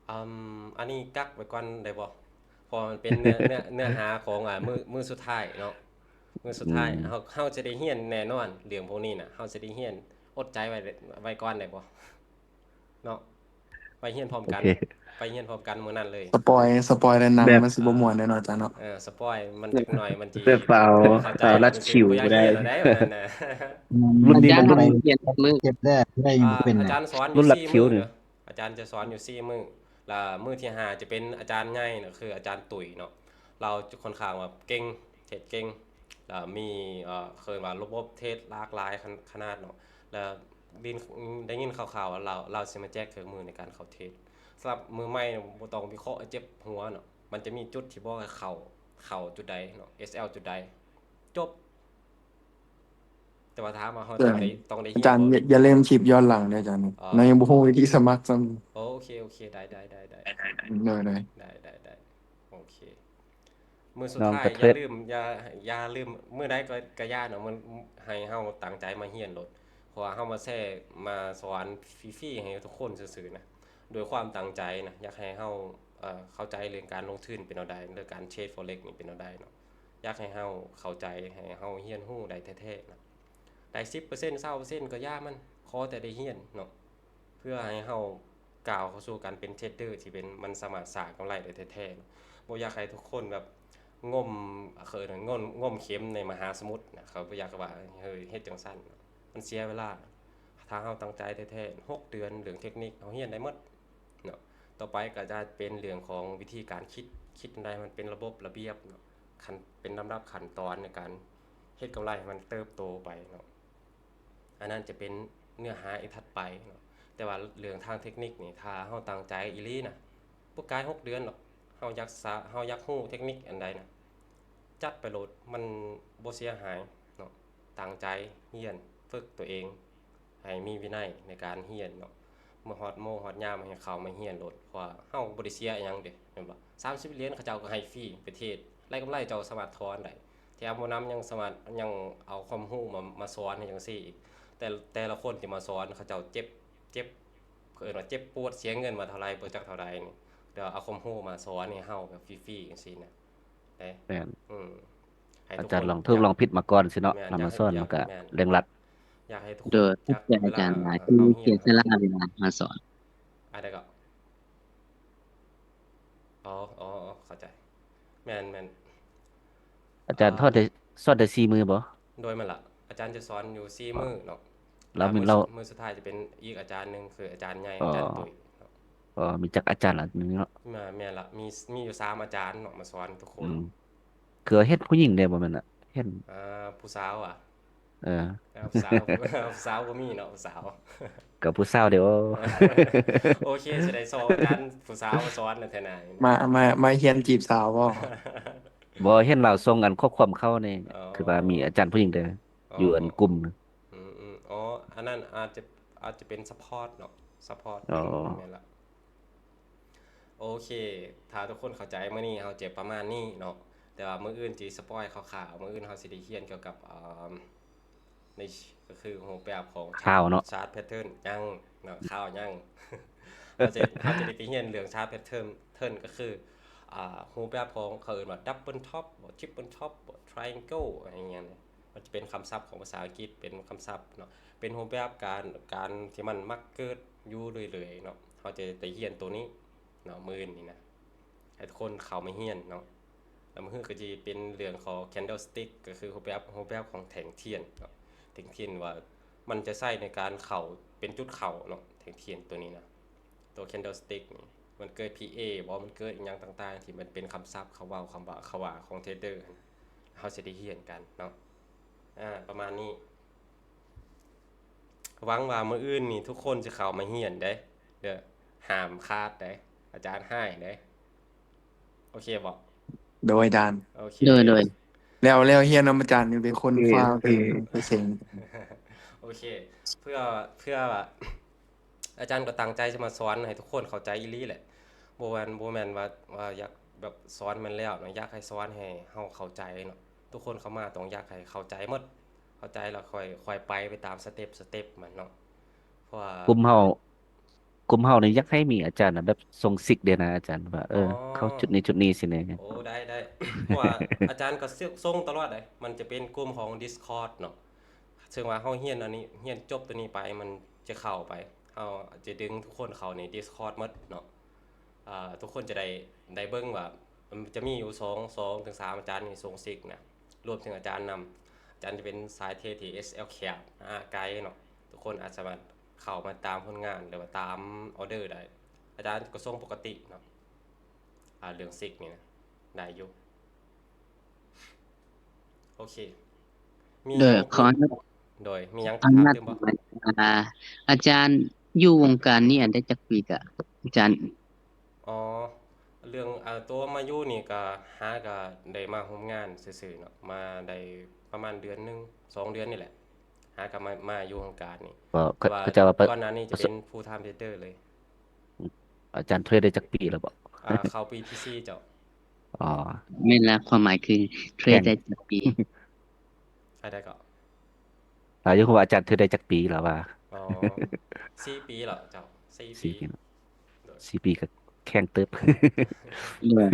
ອືມ ອັນນີ້ກັກໄວ້ກ່ອນໄດ້ບໍ່? ເພາະວ່າມັນເປັນເນື້ອ ເນື້ອ ເນື້ອຫາຂອງ ອາ ມື້ ມື້ສຸດທ້າຍເນາະ ມື້ສຸດທ້າຍ. ອືມ ເຮົາ ເຮົາຈະໄດ້ຮຽນແນ່ນອນເລື່ອງພວກນີ້ນະ ເຮົາຈະໄດ້ຮຽນ. ອົດໃຈໄວ້ ໄວ້ກ່ອນໄດ້ບໍ່? ເນາະ ໄປຮຽນພ້ອມກັນ ໂອເຄ ໄປຮຽນພ້ອມກັນມື້ນັ້ນເລີຍ. ສະປອຍ ສະປອຍແລ້ວໜັງ ແບບ ມັນຊິບໍ່ມ່ວນແນ່ເນາະ ອາຈານເນາະ. ເອີ ສະປອຍມັນຈັກໜ້ອຍມັນຊິ ແບບເປົ່າ ເຂົ້າໃຈ ເອົາລັດຄິວບໍ່ໄດ້ ມັນຊິບໍ່ຢາກຮຽນແລ້ວໃດ໋ ອືມ ລຸ້ນນີ້ມັນ ອາຈານ ລຸ້ນ ເຮັດແບບນີ້ ເຮັດແບບໄດ້ ອ່າ ເປັນ ອາຈານສອນຢູ່ສີ່ມື້ເນາະ ອາຈານຈະສອນຢູ່ສີ່ມື້ ລະມື້ທີຫ້າຈະເປັນອາຈານໃຫຍ່ເນາະ ຄືອາຈານຕຸ້ຍເນາະ. ລາວຈະຂ້ອນຂ້າງວ່າເກັ່ງ ເທຣດເກັ່ງ ລະມີ ເອີ ເອີ້ນວ່າລະບົບເທຣດຫຼາກຫຼາຍຂະໜາດເນາະ ລະ ໄດ້ຍິນ ໄດ້ຍິນຂ່າວໆວ່າລາວ ລາວຊິມາແຈກເຄື່ອງມືໃນການເຂົ້າເທຣດ. ສຳລັບມືໃໝ່ບໍ່ຕ້ອງວິເຄາະໃຫ້ເຈັບຫົວເນາະ ມັນຈະມີຈຸດທີ່ບອກໃຫ້ເຂົ້າ ເຂົ້າຈຸດໃດເນາະ SL ຈຸດໃດ ຈົບ. ແຕ່ວ່າຖາມວ່າເຮົາຕ້ອງໄດ້ ຕ້ອງໄດ້ຮຽນ ອາຈານ ບໍ່? ຢ່າ ຢ່າລືມຄລິບຍ້ອນຫຼັງເດີອາຈານ ເຮົາຍັງບໍ່ຮູ້ວິທີສະໝັກຊ້ຳ. ໂອເຄ ໂອເຄ ໄດ້ ໄດ້ ໄດ້ ໄດ້ ໂດຍ ໂດຍ ໄດ້ ໄດ້ ໄດ້ ໂອເຄ. ມື້ສຸດທ້າຍ ຢ່າລືມ ຢ່າ ຢ່າລືມ ມື້ໃດກໍ ກໍຢ່າເນາະ ມັນ ໃຫ້ເຮົາຕັ້ງໃຈມາຮຽນໂລດ ເພາະວ່າເຮົາມາແຊ ມາສອນຟຣີໆໃຫ້ທຸກຄົນຊື່ໆນະ ດ້ວຍຄວາມຕັ້ງໃຈນະ ຢາກໃຫ້ເຮົາ ເອີ ເຂົ້າໃຈເລື່ອງການລົງທຶນເປັນແນວໃດ ເລື່ອງການເທຣດ Forex ນີ້ເປັນແນວໃດເນາະ. ຢາກໃຫ້ເຮົາເຂົ້າໃຈ ໃຫ້ເຮົາຮຽນຮູ້ໄດ້ແທ້ໆນະ ໄດ້ສິບເປີເຊັນ ຊາວເປີເຊັນກໍຢ່າມັນ ຂໍແຕ່ໄດ້ຮຽນເນາະ ເພື່ອໃຫ້ເຮົາ ກ້າວເຂົ້າສູ່ການເປັນເທຣດເດີທີ່ເປັນ ມັນສາມາດສ້າງກຳໄລໄດ້ແທ້ໆ. ບໍ່ຢາກໃຫ້ທຸກຄົນແບບງົມ ເຂົາເອີ້ນວ່າງົມ ງົມເຂັມໃນມະຫາສະໝຸດນະ ເຂົາບໍ່ຢາກວ່າ ເອີ ເຮັດຈັ່ງຊັ້ນ ມັນເສຍເວລາ. ຖ້າເຮົາຕັ້ງໃຈແທ້ໆ ຫົກເດືອນ ເລື່ອງເທັກນິກເຮົາຮຽນໄດ້ໝົດເນາະ. ຕໍ່ໄປກໍຈະເປັນເລື່ອງຂອງວິທີການຄິດ ຄິດແນວໃດໃຫ້ມັນເປັນລະບົບລະບຽບເນາະ ຂັ້ນ ເປັນລຳດັບຂັ້ນຕອນໃນການເຮັດກຳໄລໃຫ້ມັນເຕີບໂຕໄປເນາະ. ອັນນັ້ນຈະເປັນເນື້ອຫາອີກຖັດໄປເນາະ. ແຕ່ວ່າເລື່ອງທາງເທັກນິກນີ້ ຖ້າເຮົາຕັ້ງໃຈອີ່ຫຼີນະ ບໍ່ກາຍຫົກເດືອນດອກ ເຮົາຢາກສະ ເຮົາຢາກຮູ້ເທັກນິກອັນໃດນະ ຈັດໄປໂລດ ມັນບໍ່ເສຍຫາຍເນາະ. ຕັ້ງໃຈຮຽນ ຝຶກຕົວເອງໃຫ້ມີວິໄນໃນການຮຽນເນາະ. ເມື່ອຮອດໂມງຮອດຍາມໃຫ້ເຂົ້າມາຮຽນໂລດ ເພາະວ່າເຮົາບໍ່ໄດ້ເສຍອີ່ຫຍັງເດ້ ແມ່ນບໍ່? ສາມສິບຫຼຽນເຂົາເຈົ້າກໍໃຫ້ຟຣີ ໄປເທຣດ ໄລ່ກຳໄລເຈົ້າສາມາດຖອນໄດ້ ແຖມບໍ່ນຳ ຍັງສາມາດ ຍັງເອົາຄວາມຮູ້ມາ ມາສອນໃຫ້ຈັ່ງຊີ້ອີກ. ແຕ່ ແຕ່ລະຄົນທີ່ມາສອນ ເຂົາເຈົ້າເຈັບ ເຈັບ ເຂົາເອີ້ນວ່າເຈັບປວດ ເສຍເງິນມາເທົ່າໃດ ບໍ່ຈັກເທົ່າໃດນີ້ ແຕ່ວ່າເອົາຄວາມຮູ້ມາສອນໃຫ້ເຮົາແບບຟຣີໆຈັ່ງຊີ້ນະ ເດ້. ແມ່ນ ອືມ ໃຫ້ ອາຈານລອງຖືກລອງຜິດມາກ່ອນຊີ້ເນາະ ນຳມາສອນມັນກະເລັ່ງລັດ. ຢາກໃຫ້ທຸກຄົນ ໂດຍ ຂອບໃຈອາຈານຫຼາຍ ທີ່ເສຍສະຫຼະເວລາມາສອນ. ອັນໃດກໍ ອໍ ອໍ ເຂົ້າໃຈ ແມ່ນໆ. ອາຈານສອນໄດ້ ສອນໄດ້ສີ່ມື້ບໍ່? ໂດຍ ແມ່ນລະ ອາຈານຈະສອນຢູ່ສີ່ມື້ເນາະ. ແລ້ວມື້ ມື້ສຸດທ້າຍຈະເປັນອີກອາຈານໜຶ່ງ ຄືອາຈານໃຫຍ່ ອາຈານຕຸ້ຍເນາະ. ອໍ ມີຈັກອາຈານລະໜຶ່ງເນາະ? ແມ່ນລະ ມີ ມີຢູ່ສາມອາຈານເນາະ ມາສອນທຸກຄົນ. ອືມ ຄືເຫັນຜູ້ຍິງເດ້ ບໍ່ແມ່ນນະ ເຫັນ ອ່າ ຜູ້ສາວຫວາ? ເອີ ຜູ້ສາວ ຜູ້ສາວບໍ່ມີເນາະ ຜູ້ສາວ ກໍຜູ້ສາວເດ້. ໂອເຄ ຊິໄດ້ຊອກອາຈານຜູ້ສາວມາສອນແທ້ນາ. ມາ ມາ ມາຮຽນຈີບສາວບໍ່? ບໍ່ ເຫັນລາວສົ່ງອັນຂໍ້ຄວາມເຂົ້ານີ້ ຄືວ່າມີອາຈານຜູ້ຍິງເດ້ ຢູ່ອັນກຸ່ມ. ອືມໆ ອໍ ອັນນັ້ນອາດຈະ ອາດຈະເປັນຊັບພອດເນາະ ຊັບພອດ. ອໍ ແມ່ນລະ. ໂອເຄ ຖ້າທຸກຄົນເຂົ້າໃຈ ມື້ນີ້ເຮົາຈະປະມານນີ້ເນາະ ແຕ່ວ່າມື້ອື່ນຊິສະປອຍຄ່າວໆ ມື້ອື່ນເຮົາຊິໄດ້ຮຽນກ່ຽວກັບ ເອີ ໃນ ກໍຄືຮູບແບບຂອງ ຂ່າວເນາະ ຊາດແພັດເທີນ ຍັງເນາະ ຂ່າວຍັງ ເຮົາຈະ ເຮົາຈະໄດ້ໄປຮຽນເລື່ອງຊາດແພັດເທີນ ເທີນກໍຄື ອ່າ ຮູບແບບຂອງ ເຂົາເອີ້ນວ່າດັບເບິນທັອບ ທຣິບເບິນທັອບ ທຣາຍແອງເກິ້ນ ອີ່ຫຍັງນີ້ ມັນຈະເປັນຄຳສັບຂອງພາສາອັງກິດ ເປັນຄຳສັບເນາະ ເປັນຮູບແບບການ ການທີ່ມັນມັກເກີດຢູ່ເລື້ອຍໆເນາະ. ເຮົາຈະໄດ້ຮຽນໂຕນີ້ເນາະ ມື້ອື່ນນີ້ນະ. ຫ້ທຸກຄົນເຂົ້າມາຮຽນເນາະ. ແລ້ວມື້ຮືກໍຈະເປັນເລື່ອງຂອງ candlestick ກໍຄືຮູບແບບ ຮູບແບບຂອງແທ່ງທຽນເນາະ, ແທ່ງທຽນວ່າມັນຈະໃຊ້ໃນການເຂົ້າ ເປັນຈຸດເຂົ້າເນາະ, ແທ່ງທຽນຕົວນີ້ນະ ຕົວ candlestick ນີ້ ມັນເກີດ PA ບໍ່ ມັນເກີດອີ່ຫຍັງຕ່າງໆ ທີ່ມັນເປັນຄຳສັບ ຄຳເວົ້າ ຄຳວ່າ ຄຳວ່າຂອງ trader ຫັ້ນ ເຮົາຊິໄດ້ຮຽນກັນເນາະ. ອາ ປະມານນີ້. ຫວັງວ່າມື້ອື່ນນີ້ທຸກຄົນຊິເຂົ້າມາຮຽນເດ້ ເດີ ຫ້າມຂາດເດ້ ອາຈານຮ້າຍເດ້. ໂອເຄບໍ່? ໂດຍ ອາຈານ. ໂອເຄ ໂດຍ ໂດຍ. ແລ້ວ ແລ້ວຮຽນນຳອາຈານນີ້ເປັນຄົນ ໂອເຄ ຟ້າວ ໂອເຄ ເປັນເປີເຊັນ. ໂອເຄ ເພື່ອ ເພື່ອວ່າ ອາຈານກໍຕັ້ງໃຈຈະມາສອນໃຫ້ທຸກຄົນເຂົ້າໃຈອີ່ຫຼີແຫຼະ. ບໍ່ແມ່ນ ບໍ່ແມ່ນວ່າ ວ່າຢາກແບບສອນແມ່ນແລ້ວເນາະ, ຢາກໃຫ້ສອນໃຫ້ເຮົາເຂົ້າໃຈເນາະ. ທຸກຄົນເຂົ້າມາຕ້ອງຢາກໃຫ້ເຂົ້າໃຈໝົດ, ເຂົ້າໃຈແລ້ວຄ່ອຍ ຄ່ອຍໄປ ໄປຕາມສະເຕັບ ສະເຕັບມັນເນາະ. ເພາະວ່າ ກຸ່ມເຮົາ ກຸ່ມເຮົານີ້ຢາກໃຫ້ມີອາຈານນະ ແບບສົ່ງຊິກເດນະອາຈານ ວ່າ ເອີ ອໍ ເຂົ້າຈຸດນີ້ຈຸດນີ້ຊີ້ແນ່. ໂອ້ ໄດ້ ໄດ້ ເພາະວ່າອາຈານກໍສົ່ງຕະຫຼອດເດ້. ມັນຈະເປັນກຸ່ມຂອງ Discord ເນາະ, ເຊິ່ງວ່າເຮົາຮຽນອັນນີ້ ຮຽນຈົບຕົວນີ້ໄປ ມັນຈະເຂົ້າໄປ ເຮົາຈະດຶງທຸກຄົນເຂົ້າໃນ Discord ໝົດເນາະ. ອ່າ ທຸກຄົນຈະໄດ້ ໄດ້ເບິ່ງວ່າ ມັນຈະມີຢູ່ສອງ ສອງເຖິງສາມອາຈານນີ້ສົ່ງຊິກນະ, ລວມເຖິງອາຈານນຳ. ອາຈານຈະເປັນສາຍເທຣດທີ່ SL ແຄບ ອ່າ ໄກເນາະ, ທຸກຄົນອາດສາມາດເຂົ້າມາຕາມຜົນງານ ຫຼືວ່າຕາມອໍເດີໄດ້. ອາຈານກໍສົ່ງປົກກະຕິເນາະ, ອ່າ ເລື່ອງຊິກນີ້ນະ ໄດ້ຢູ່. ໂອເຄ ມີ ໂດຍ ຫຍັງ ຂໍອະນຸ ໂດຍ ມີຫຍັງ ຂໍອະນຸຍາດ ຖາມຕື່ມບໍ່? ອ່າ ອາຈານຢູ່ວົງການນີ້ ອັນ ໄດ້ຈັກປີກະ ອາຈານ? ອໍ ເລື່ອງ ເອີ ຕົວມາຢູ່ນີ້ກະ ຫາກະໄດ້ມາຮ່ວມງານຊື່ໆເນາະ, ມາໄດ້ປະມານເດືອນໜຶ່ງ ສອງເດືອນນີ້ແຫຼະ, ຫາກະມາ ມາຢູ່ວົງການນີ້. ເອີ ເຂົາເຈົ້າວ່າ ກ່ອນໜ້ານີ້ຈະເປັນ full time trader ເລີຍ. ອາຈານເທຣດໄດ້ຈັກປີແລ້ວບໍ? ອ່າ ເຂົ້າປີທີສີ່ເຈົ້າ. ອໍ ແມ່ນລະ ຄວາມໝາຍຄືເທຣດໄດ້ຈັກປີ? ເທົ່າໃດເກາະ? ອາ ຢາກຮູ້ວ່າອາຈານເທຣດໄດ້ຈັກປີລະວ່າ? ອໍ ສີ່ປີແລ້ວເຈົ້າ. ສີ່ປີ ສີ່ປີເນາະ. ໂດຍ ສີ່ປີກໍແຂງເຕີບ. ໂດຍ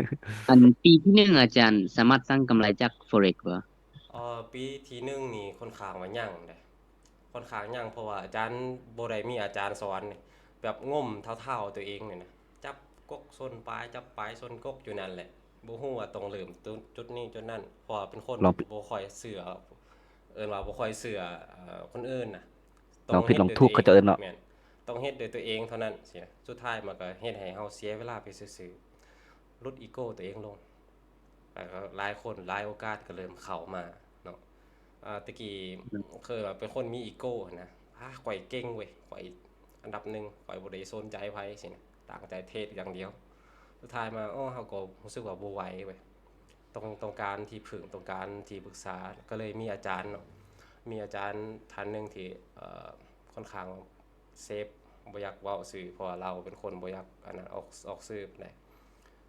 ອັນປີທີໜຶ່ງອາຈານສາມາດສ້າງກຳໄລຈາກ Forex ບໍ່? ອໍ ປີທີໜຶ່ງນີ້ຂ້ອນຂ້າງວ່າຍັງເດ້. ຂ້ອນຂ້າງຍັງ ເພາະວ່າອາຈານບໍ່ໄດ້ມີອາຈານສອນນີ້ ແບບງົມເທົ້າໆຕົວເອງນີ້ນະ, ຈັບກົກຊົນປາຍ ຈັບປາຍຊົນກົກຢູ່ນັ້ນແຫຼະ, ບໍ່ຮູ້ວ່າຕ້ອງເລີ່ມຈຸດ ຈຸດນີ້ຈຸດນັ້ນ ເພາະວ່າເປັນຄົນ ລອງ ບໍ່ຄ່ອຍເຊື່ອ ເອີ້ນວ່າບໍ່ຄ່ອຍເຊື່ອ ເອີ ຄົນອື່ນນະ. ລອງຜິດລອງຖືກ ເຂົາເຈົ້າເອີ້ນເນາະ. ແມ່ນ ຕ້ອງເຮັດດ້ວຍຕົວເອງເທົ່ານັ້ນຊີ້ນະ. ສຸດທ້າຍມັນກໍເຮັດໃຫ້ເຮົາເສຍເວລາໄປຊື່ໆ ຫຼຸດອີໂກຕົວເອງລົງ. ແລ້ວກໍຫຼາຍຄົນຫຼາຍໂອກາດກໍເລີ່ມເຂົ້າມາເນາະ. ອາ ແຕ່ກີ້ ອືມ ເຄີຍວ່າເປັນຄົນມີອີໂກຫັ້ນນະ, ອາ ຂ້ອຍເກັ່ງເວີ້ຍ ຂ້ອຍອັນດັບໜຶ່ງ ຂ້ອຍບໍ່ໄດ້ສົນໃຈໃຜຊີ້ນະ, ຕັ້ງໃຈເທຣດຢ່າງດຽວ. ສຸດທ້າຍມາ ໂອ້ ເຮົາກໍຮູ້ສຶກວ່າບໍ່ໄຫວເວີ້ຍ, ຕ້ອງ ຕ້ອງການທີ່ເພິ່ງ ຕ້ອງການທີ່ປຶກສາ. ກໍເລີຍມີອາຈານເນາະ, ມີອາຈານທ່ານໜຶ່ງທີ່ ເອີ ຂ້ອນຂ້າງ ເຊບ ບໍ່ຢາກເວົ້າຊື່ ເພາະວ່າລາວເປັນຄົນບໍ່ຢາກອັນນັ້ນ ອອກ ອອກຊື່ປານໃດ.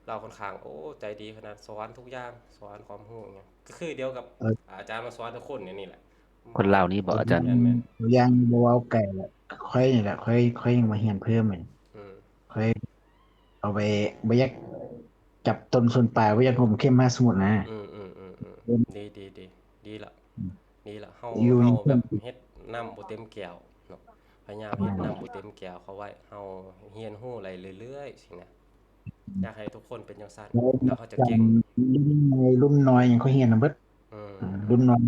ລາວຂ້ອນຂ້າງ ໂອ້ ໃຈດີຂະໜາດ, ສອນທຸກຢ່າງ ສອນຄວາມຮູ້ຫຍັງ ກໍຄືດຽວກັບ ເອີ ອາຈານມາສອນທຸກຄົນນີ້ແຫຼະ. ຄົນລາວນີ້ບໍອາຈານ? ແມ່ນໆ ຕົວຢ່າງບໍ່ເວົ້າໄກລະ ຂ້ອຍນີ້ແຫຼະ ຂ້ອຍ ຂ້ອຍຍັງມາຮຽນເພີ່ມ. ອືມ ຂ້ອຍເອົາໄປ ບໍ່ຢາກຈັບຕົ້ນຊົນປາຍ ບໍ່ຢາກລົມເຂັ້ມມາສົມມຸດນະ. ອືມໆໆໆ ດີໆໆ ດີລະ ອືມ ນີ້ລະ ເຮົາ ຢູ່ ເຮົາແບບເຮັດນ້ຳບໍ່ເຕັມແກ້ວເນາະ, ພະຍາຍາມເຮັດນ້ຳບໍ່ເຕັມແກ້ວເຂົ້າໄວ້, ເຮົາຮຽນຮູ້ໄດ້ເລື້ອຍໆຊີ້ນະ. ຢາກໃຫ້ທຸກຄົນເປັນຈັ່ງຊັ້ນ ແລ້ວເຮົາຈະເກັ່ງ. ລຸ້ນໃຫຍ່ລຸ້ນນ້ອຍຫຍັງເຂົາຮຽນນຳເບິດ. ອືມ ອາ ລຸ້ນນ້ອຍ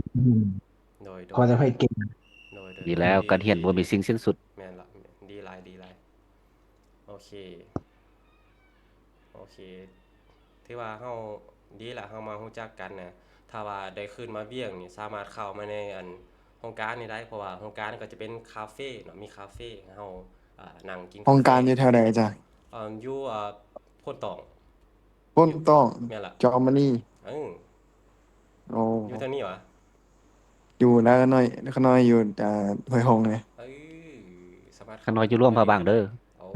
ໂດຍໆ ຂໍແຕ່ຂ້ອຍເກັ່ງ. ໂດຍໆ ດີແລ້ວ ການຮຽນບໍ່ມີສິ້ນສຸດ. ແມ່ນລະ ດີຫຼາຍ ດີຫຼາຍ. ໂອເຄ ໂອເຄ ຖືວ່າເຮົາ ດີລະ ເຮົາມາຮູ້ຈັກກັນນະ. ຖ້າວ່າໄດ້ຂຶ້ນມາວຽງນີ້ ສາມາດເຂົ້າມາໃນອັນ ໂຮງການນີ້ໄດ້ ເພາະວ່າໂຮງການກໍຈະເປັນຄາເຟເນາະ, ມີຄາເຟໃຫ້ເຮົາ ອ່າ ນັ່ງກິນກາເຟ. ໂຮງການຢູ່ແຖວໃດອາຈານ? ເອີ ຢູ່ ອ່າ ໂພນຕອງ. ໂພນຕອງ? ແມ່ນລະ ເຢຍລະມະນີ. ເອີ ໂອ້ ຢູ່ແຖວນີ້ຫວາ? ຢູ່ນາຂະນ້ອຍ ນາຂະນ້ອຍຢູ່ ອ່າ ຫ້ວຍຫົງນີ້. ເອີ ສາມາດ ຂະນ້ອຍຢູ່ຫຼວງພະບາງເດີ. ໂອ້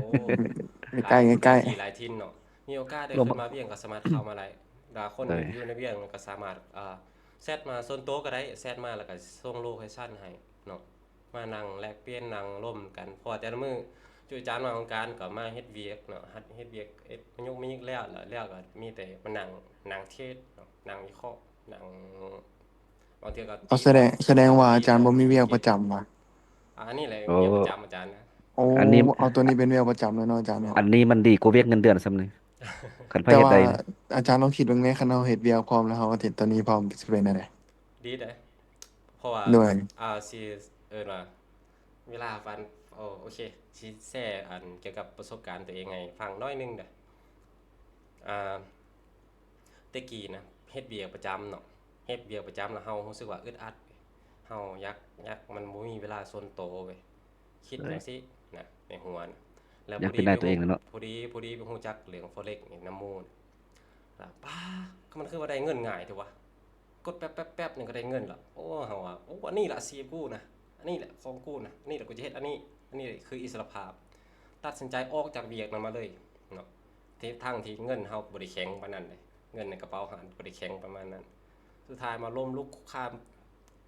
ໃກ້ໆ ຫຼາຍທີ່ຫຼາຍຖິ່ນເນາະ. ມີໂອກາດໄດ້ຂຶ້ນມາວຽງກໍສາມາດເຂົ້າມາໄດ້. ແລ້ວຄົນ ເອີ ຢູ່ໃນວຽງກໍສາມາດ ເອີ ແຊັດມາສ່ວນໂຕກໍໄດ້, ແຊັດມາແລ້ວກໍສົ່ງໂລເຄຊັນໃຫ້ເນາະ. ມານັ່ງແລກປ່ຽນ ນັ່ງລົມກັນ ເພາະວ່າແຕ່ລະມື້ຈຸອາຈານມາຂອງການກໍມາເຮັດວຽກເນາະ, ເຮັດວຽກ ເຮັດມາຍຸກມາຍິກແລ້ວ ແລ້ວກໍມີແຕ່ມານັ່ງ ນັ່ງເທຣດເນາະ, ນັ່ງວິເຄາະ ນັ່ງ ບາງເທື່ອກໍ ອໍ ສະແດງ ສະແດງວ່າອາຈານບໍ່ມີວຽກປະຈຳຫວາ? ອັນນີ້ແຫຼະ ໂອ້ ວຽກປະຈຳອາຈານນະ. ໂອ້ ອັນນີ້ ເອົາຕົວນີ້ເປັນວຽກປະຈຳແລ້ວເນາະອາຈານເນາະ. ອັນນີ້ມັນດີກວ່າວຽກເງິນເດືອນຊ້ຳນີ້. ຄັນໃຜເຮັດໄດ້. ແຕ່ວ່າອາຈານລອງຄິດເບິ່ງແດ່ ຄັນເຮົາເຮັດວຽກພ້ອມ ແລ້ວເຮົາມາຕິດຕອນນີ້ພ້ອມ ຊິເປັນແນວໃດ? ດີເດ້ ເພາະວ່າ ໂດຍ ອ່າ ຊິເອີ້ນວ່າ ເວລາວັນ ໂອ ໂອເຄ ຊິແຊ ອັນ ກ່ຽວກັບປະສົບການຕົວເອງໃຫ້ຟັງໜ້ອຍໜຶ່ງເດີ້. ອ່າ ແຕ່ກີ້ນະ ເຮັດວຽກປະຈຳເນາະ ເຮັດວຽກປະຈຳແລ້ວເຮົາຮູ້ສຶກວ່າອຶດອັດ ເຮົາຢາກ ຢາກ ມັນບໍ່ມີເວລາສ່ວນໂຕເວີຍ ຄິດ ເອີ ຈັ່ງຊີ້ນະ ໃນຫົວນະ ແລ້ວ ຢາກເປັນນາຍຕົວເອງແລ້ວເນາະ. ພໍດີ ພໍດີໄປຮູ້ຈັກເລື່ອງ Forex ນີ້ນຳໝູ່ ແລ້ວ ປ້າ ມັນຄືວ່າໄດ້ເງິນງ່າຍແທ້ວະ ກົດແປັບໆໆ ໜຶ່ງກໍໄດ້ເງິນລະ. ໂອ້ ເຮົາວ່າ ໂອ້ ອັນນີ້ລະອາຊີບກູນະ ອັນນີ້ແຫຼະຂອງກູນະ ອັນນີ້ແຫຼະກູຈະເຮັດອັນນີ້ ອັນນີ້ແຫຼະຄືອິດສະຫຼະພາບ. ຕັດສິນໃຈອອກຈາກວຽກນັ້ນມາເລີຍເນາະ ທີ່ ທັງທີ່ເງິນເຮົາບໍ່ໄດ້ແຂງປານນັ້ນເດ້ ເງິນໃນກະເປົາຫັ້ນບໍ່ໄດ້ແຂງປະມານນັ້ນ. ສຸດທ້າຍມາລົ້ມລຸກຄຸກຄານ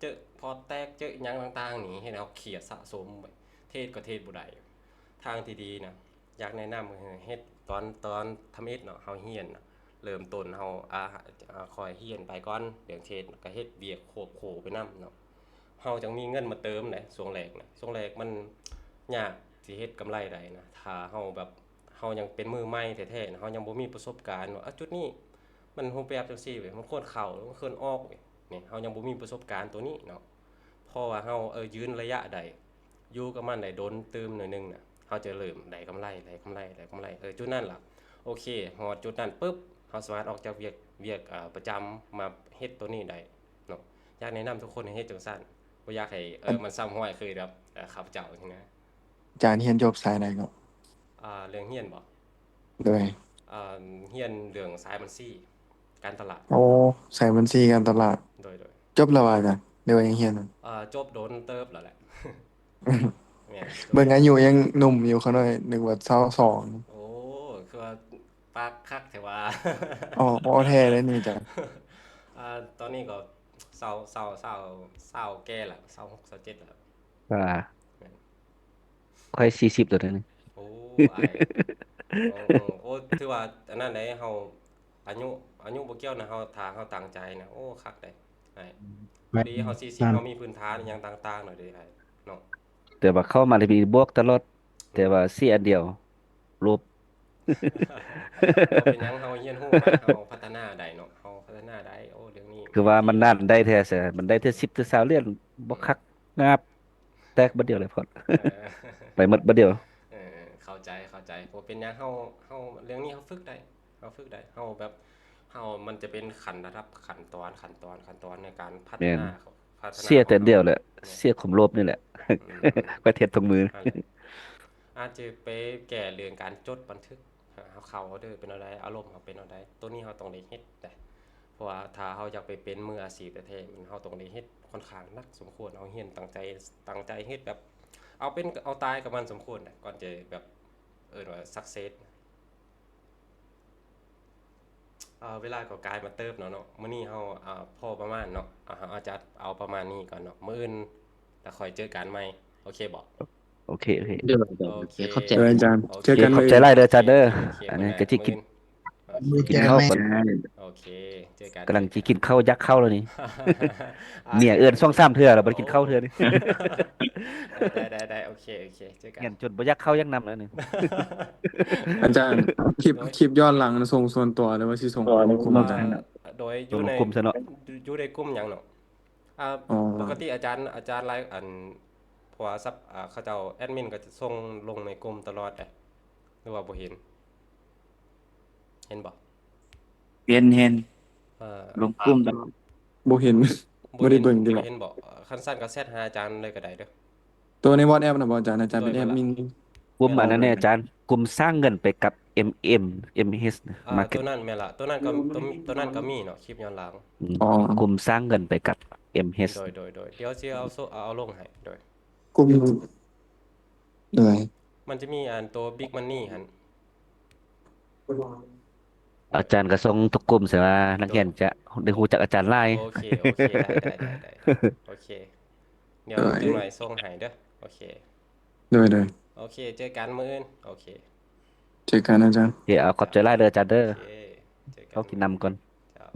ເຈີພອດແຕກ ເຈີຫຍັງຕ່າງໆນີ້ ເຮັດໃຫ້ເຮົາຄຽດສະສົມ ເທຣດກໍເທຣດບໍ່ໄດ້. ທາງທີ່ດີນະ ຢາກແນະນຳໃຫ້ເຮັດຕອນ ຕອນທຳອິດເນາະ ເຮົາຮຽນນະ ເລີ່ມຕົ້ນເຮົາ ອາ ອາ ຄ່ອຍຮຽນໄປກ່ອນເລື່ອງເທຣດ ແລ້ວກໍເຮັດວຽກຄວບຄູ່ໄປນຳເນາະ ເຮົາຈັ່ງມີເງິນມາເຕີມໄດ໋. ຊ່ວງແລກນະ ຊ່ວງແລກມັນຍາກຊິເຮັດກຳໄລໄດ້ນະ ຖ້າເຮົາແບບ ເຮົາຍັງເປັນມືໃໝ່ແທ້ໆນະ ເຮົາຍັງບໍ່ມີປະສົບການວ່າ ອາ ຈຸດນີ້ມັນຮູບແບບຈັ່ງຊີ້ເວີຍ ມັນຄວນເຂົ້າ ມັນຄວນອອກເວີຍ ນີ້ ເຮົາຍັງບໍ່ມີປະສົບການໂຕນີ້ເນາະ. ເພາະວ່າເຮົາ ເອີ ຢືນໄລຍະໃດ ຢູ່ກັບມັນໄດ້ດົນຕື່ມໜ້ອຍໜຶ່ງນະ ເຮົາຈະເລີ່ມໄດ້ກຳໄລ ໄດ້ກຳໄລ ໄດ້ກຳໄລ ເອີ ຈຸດນັ້ນລະ ໂອເຄ ຮອດຈຸດນັ້ນປຶບ ເຮົາສາມາດອອກຈາກວຽກ ວຽກ ເອີ ປະຈຳ ມາເຮັດໂຕນີ້ໄດ້ເນາະ. ຢາກແນະນຳທຸກຄົນໃຫ້ເຮັດຈັ່ງຊັ້ນ ບໍ່ຢາກໃຫ້ ເອີ ມັນຊ້ຳຮອຍຄືແບບ ເອີ ຂ້າພະເຈົ້າຊີ້ນະ. ອາຈານຮຽນຈົບສາຍໃດເກາະ? ອ່າ ເລື່ອງຮຽນບໍ? ໂດຍ ອ່າ ຮຽນເລື່ອງສາຍບັນຊີ ການຕະຫຼາດ. ໂອ້ ສາຍບັນຊີການຕະຫຼາດ. ໂດຍ ໂດຍ. ຈົບແລ້ວວ່າອາຈານ ຫຼືວ່າຍັງຮຽນຢູ່? ອ່າ ຈົບດົນເຕີບແລ້ວແຫຼະ. ແມ່ນ ເບິ່ງອາຍຸຍັງໜຸ່ມຢູ່ ຂ້ານ້ອຍນຶກວ່າຊາວສອງ. ໂອ້ ຄືວ່າປາກຄັກແທ້ວ່າ. ອໍ ອໍ ແທ້ເດ້ນີ້ອາຈານ. ອ່າ ຕອນນີ້ກໍຊາວ ຊາວ ຊາວ ຊາວແກ່ລະ ຊາວຫົກ ຊາວເຈັດລະ. ວ່າ ແມ່ນ ຂ້ອຍສີ່ສິບແລ້ວເດ້ນີ້. ໂອ້ ອ້າຍ ໂອ້ ໂອ້ ໂອ້ ຖືວ່າອັນນັ້ນເດ້ ເຮົາອາຍຸ ອາຍຸບໍ່ກ່ຽວນະ ເຮົາ ຖ້າເຮົາຕັ້ງໃຈນະ ໂອ້ ຄັກເດ້ອ້າຍ. ພໍດີເຮົາສີ່ສິບ ເຮົາມີພື້ນຖານອີ່ຫຍັງຕ່າງໆແລ້ວເດ້ອ້າຍເນາະ. ແຕ່ວ່າເຂົ້າມາແລ້ວມີບວກຕະຫຼອດ ແຕ່ວ່າເສຍອັນດຽວ ລົບ. ບໍ່ເປັນຫຍັງ ເຮົາຮຽນຮູ້ມາ ເຮົາພັດທະນາໄດ້ເນາະ ເຮົາພັດທະນາໄດ້. ໂອ້ ດຽວນີ້ ຄືວ່າມັນນັ້ນໄດ້ແທ້ຊະ ມັນໄດ້ແຕ່ສິບແຕ່ຊາວຫຼຽນ ບໍ່ຄັກງາບ ແຕກບາດດຽວເລີຍພອດ ເອີ ໄປໝົດບາດດຽວ. ເອີ ເຂົ້າໃຈ ເຂົ້າໃຈ ບໍ່ເປັນຫຍັງ ເຮົາ ເຮົາ ເລື່ອງນີ້ເຮົາຝຶກໄດ້ ເຮົາຝຶກໄດ້ ເຮົາແບບ ເຮົາ ມັນຈະເປັນຂັ້ນລະດັບ ຂັ້ນຕອນ ຂັ້ນຕອນ ຂັ້ນຕອນໃນການພັດທະນາ ພັດທະນາ ເສຍແຕ່ດຽວແຫຼະ ເສຍຄວາມໂລບນີ້ແຫຼະ ອືມ ຂ້ອຍເທດທຸກມື້. ອາດຈະໄປແກ້ເລື່ອງການຈົດບັນທຶກ ເຮົາເຂົ້າອໍເດີເປັນແນວໃດ ອາລົມເຮົາເປັນແນວໃດ ໂຕນີ້ເຮົາຕ້ອງໄດ້ເຮັດເດ້. ເພາະວ່າຖ້າເຮົາຢາກໄປເປັນມືອາຊີບແທ້ໆ ມັນ ເຮົາຕ້ອງໄດ້ເຮັດຄ່ອນຂ້າງໜັກສົມຄວນ ເຮົາຮຽນຕັ້ງໃຈ ຕັ້ງໃຈເຮັດແບບ ເອົາເປັນເອົາຕາຍກັບມັນສົມຄວນນະ ກ່ອນຈະແບບ ເອີ້ນວ່າ success. ເອີ ເວລາກໍກາຍມາເຕີບແລ້ວເນາະ ມື້ນີ້ເຮົາ ເອີ ພໍປະມານເນາະ ເຮົາອາດຈະເອົາປະມານນີ້ກ່ອນເນາະ ມື້ອື່ນລະຄ່ອຍເຈີກັນໃໝ່ ໂອເຄບໍ່? ໂອເຄ ໂອເຄ ໂດຍ ໂດຍ ໂອເຄ ຂອບໃຈ ໂດຍອາຈານ ເຈີກັນ ຂອບໃຈຫຼາຍເດີອາຈານເດີ ໂອເຄ ອັນນີ້ກໍຊິກິນ ເອີ ກິນເຂົ້າກ່ອນ ໂອເຄ ເຈີກັນ ກຳລັງຊິກິນເຂົ້າ ຢາກເຂົ້າແລ້ວນີ້ ເມຍເອີ້ນສອງສາມເທື່ອແລ້ວ ບໍ່ໄດ້ກິນເຂົ້າເທື່ອນີ້ ໄດ້ ໄດ້ ໄດ້ ໂອເຄ ໂອເຄ ເຈີກັນ ຮຽນຈົນບໍ່ຢາກເຂົ້າຢາກນຳແລ້ວນີ້ ອາຈານ ຄລິບ ຄລິບຍ້ອນຫຼັງສົ່ງສ່ວນຕົວ ຫຼືວ່າຊິສົ່ງໃນກຸ່ມອາຈານ? ໂດຍ ຢູ່ໃນກຸ່ມຊະເນາະ ຢູ່ໃນກຸ່ມຫຍັງເນາະ? ອ່າ ອໍ ປົກກະຕິອາຈານ ອາຈານລາຍ ອັນ ເພາະວ່າ ເຂົາເຈົ້າແອດມິນກໍຈະສົ່ງລົງໃນກຸ່ມຕະຫຼອດເດ້ ຫຼືວ່າບໍ່ເຫັນ? ເຫັນບໍ່? ເຫັນ ເຫັນ ເອີ ລົງກຸ່ມຕະຫຼອດ ບໍ່ເຫັນ ບໍ່ໄດ້ເບິ່ງຕິ ບໍ່ເຫັນບໍ່? ຄັນຊັ້ນກໍແຊັດຫາອາຈານເລີຍກໍໄດ້ເດີ້. ໂຕໃນ WhatsApp ນະບໍ່ອາຈານ? ອາຈານເປັນແອດມິນ ກຸ່ມອັນນັ້ນແຫຼະອາຈານ ກຸ່ມສ້າງເງິນໄປກັບ ເອັມເອັມ ເອັມເອັດ ມາເກັດ ໂຕນັ້ນແມ່ນລະ ໂຕນັ້ນກໍ ໂຕນັ້ນກໍມີເນາະ ຄລິບຍ້ອນຫຼັງ ອໍ ກຸ່ມສ້າງເງິນໄປກັບ ເອັມເອັດ ໂດຍ ໂດຍ ໂດຍ ດຽວຊິເອົາ ເອົາລົງໃຫ້ ໂດຍ ກຸ່ມ ໂດຍ ມັນຈະມີອັນໂຕ Big Money ຫັ້ນ ອາຈານກໍສົ່ງທຸກກຸ່ມ ສະວ່ານັກຮຽນຈະໄດ້ຮູ້ຈັກອາຈານຫຼາຍ ໂອເຄ ໂອເຄ ໄດ້ ໄດ້ ໄດ້ ໂອເຄ ດຽວຈັກໜ້ອຍສົ່ງໃຫ້ເດີ້ ໂອເຄ ໂດຍ ໂດຍ ໂອເຄ ເຈີກັນມື້ອື່ນ ໂອເຄ ເຈີກັນອາຈານ ໂອເຄ ເອົາ ຂອບໃຈຫຼາຍເດີອາຈານເດີ ໂອເຄ ເຈີກັນ ເຮົາກິນນ້ຳກ່ອນ ເຈົ້າ.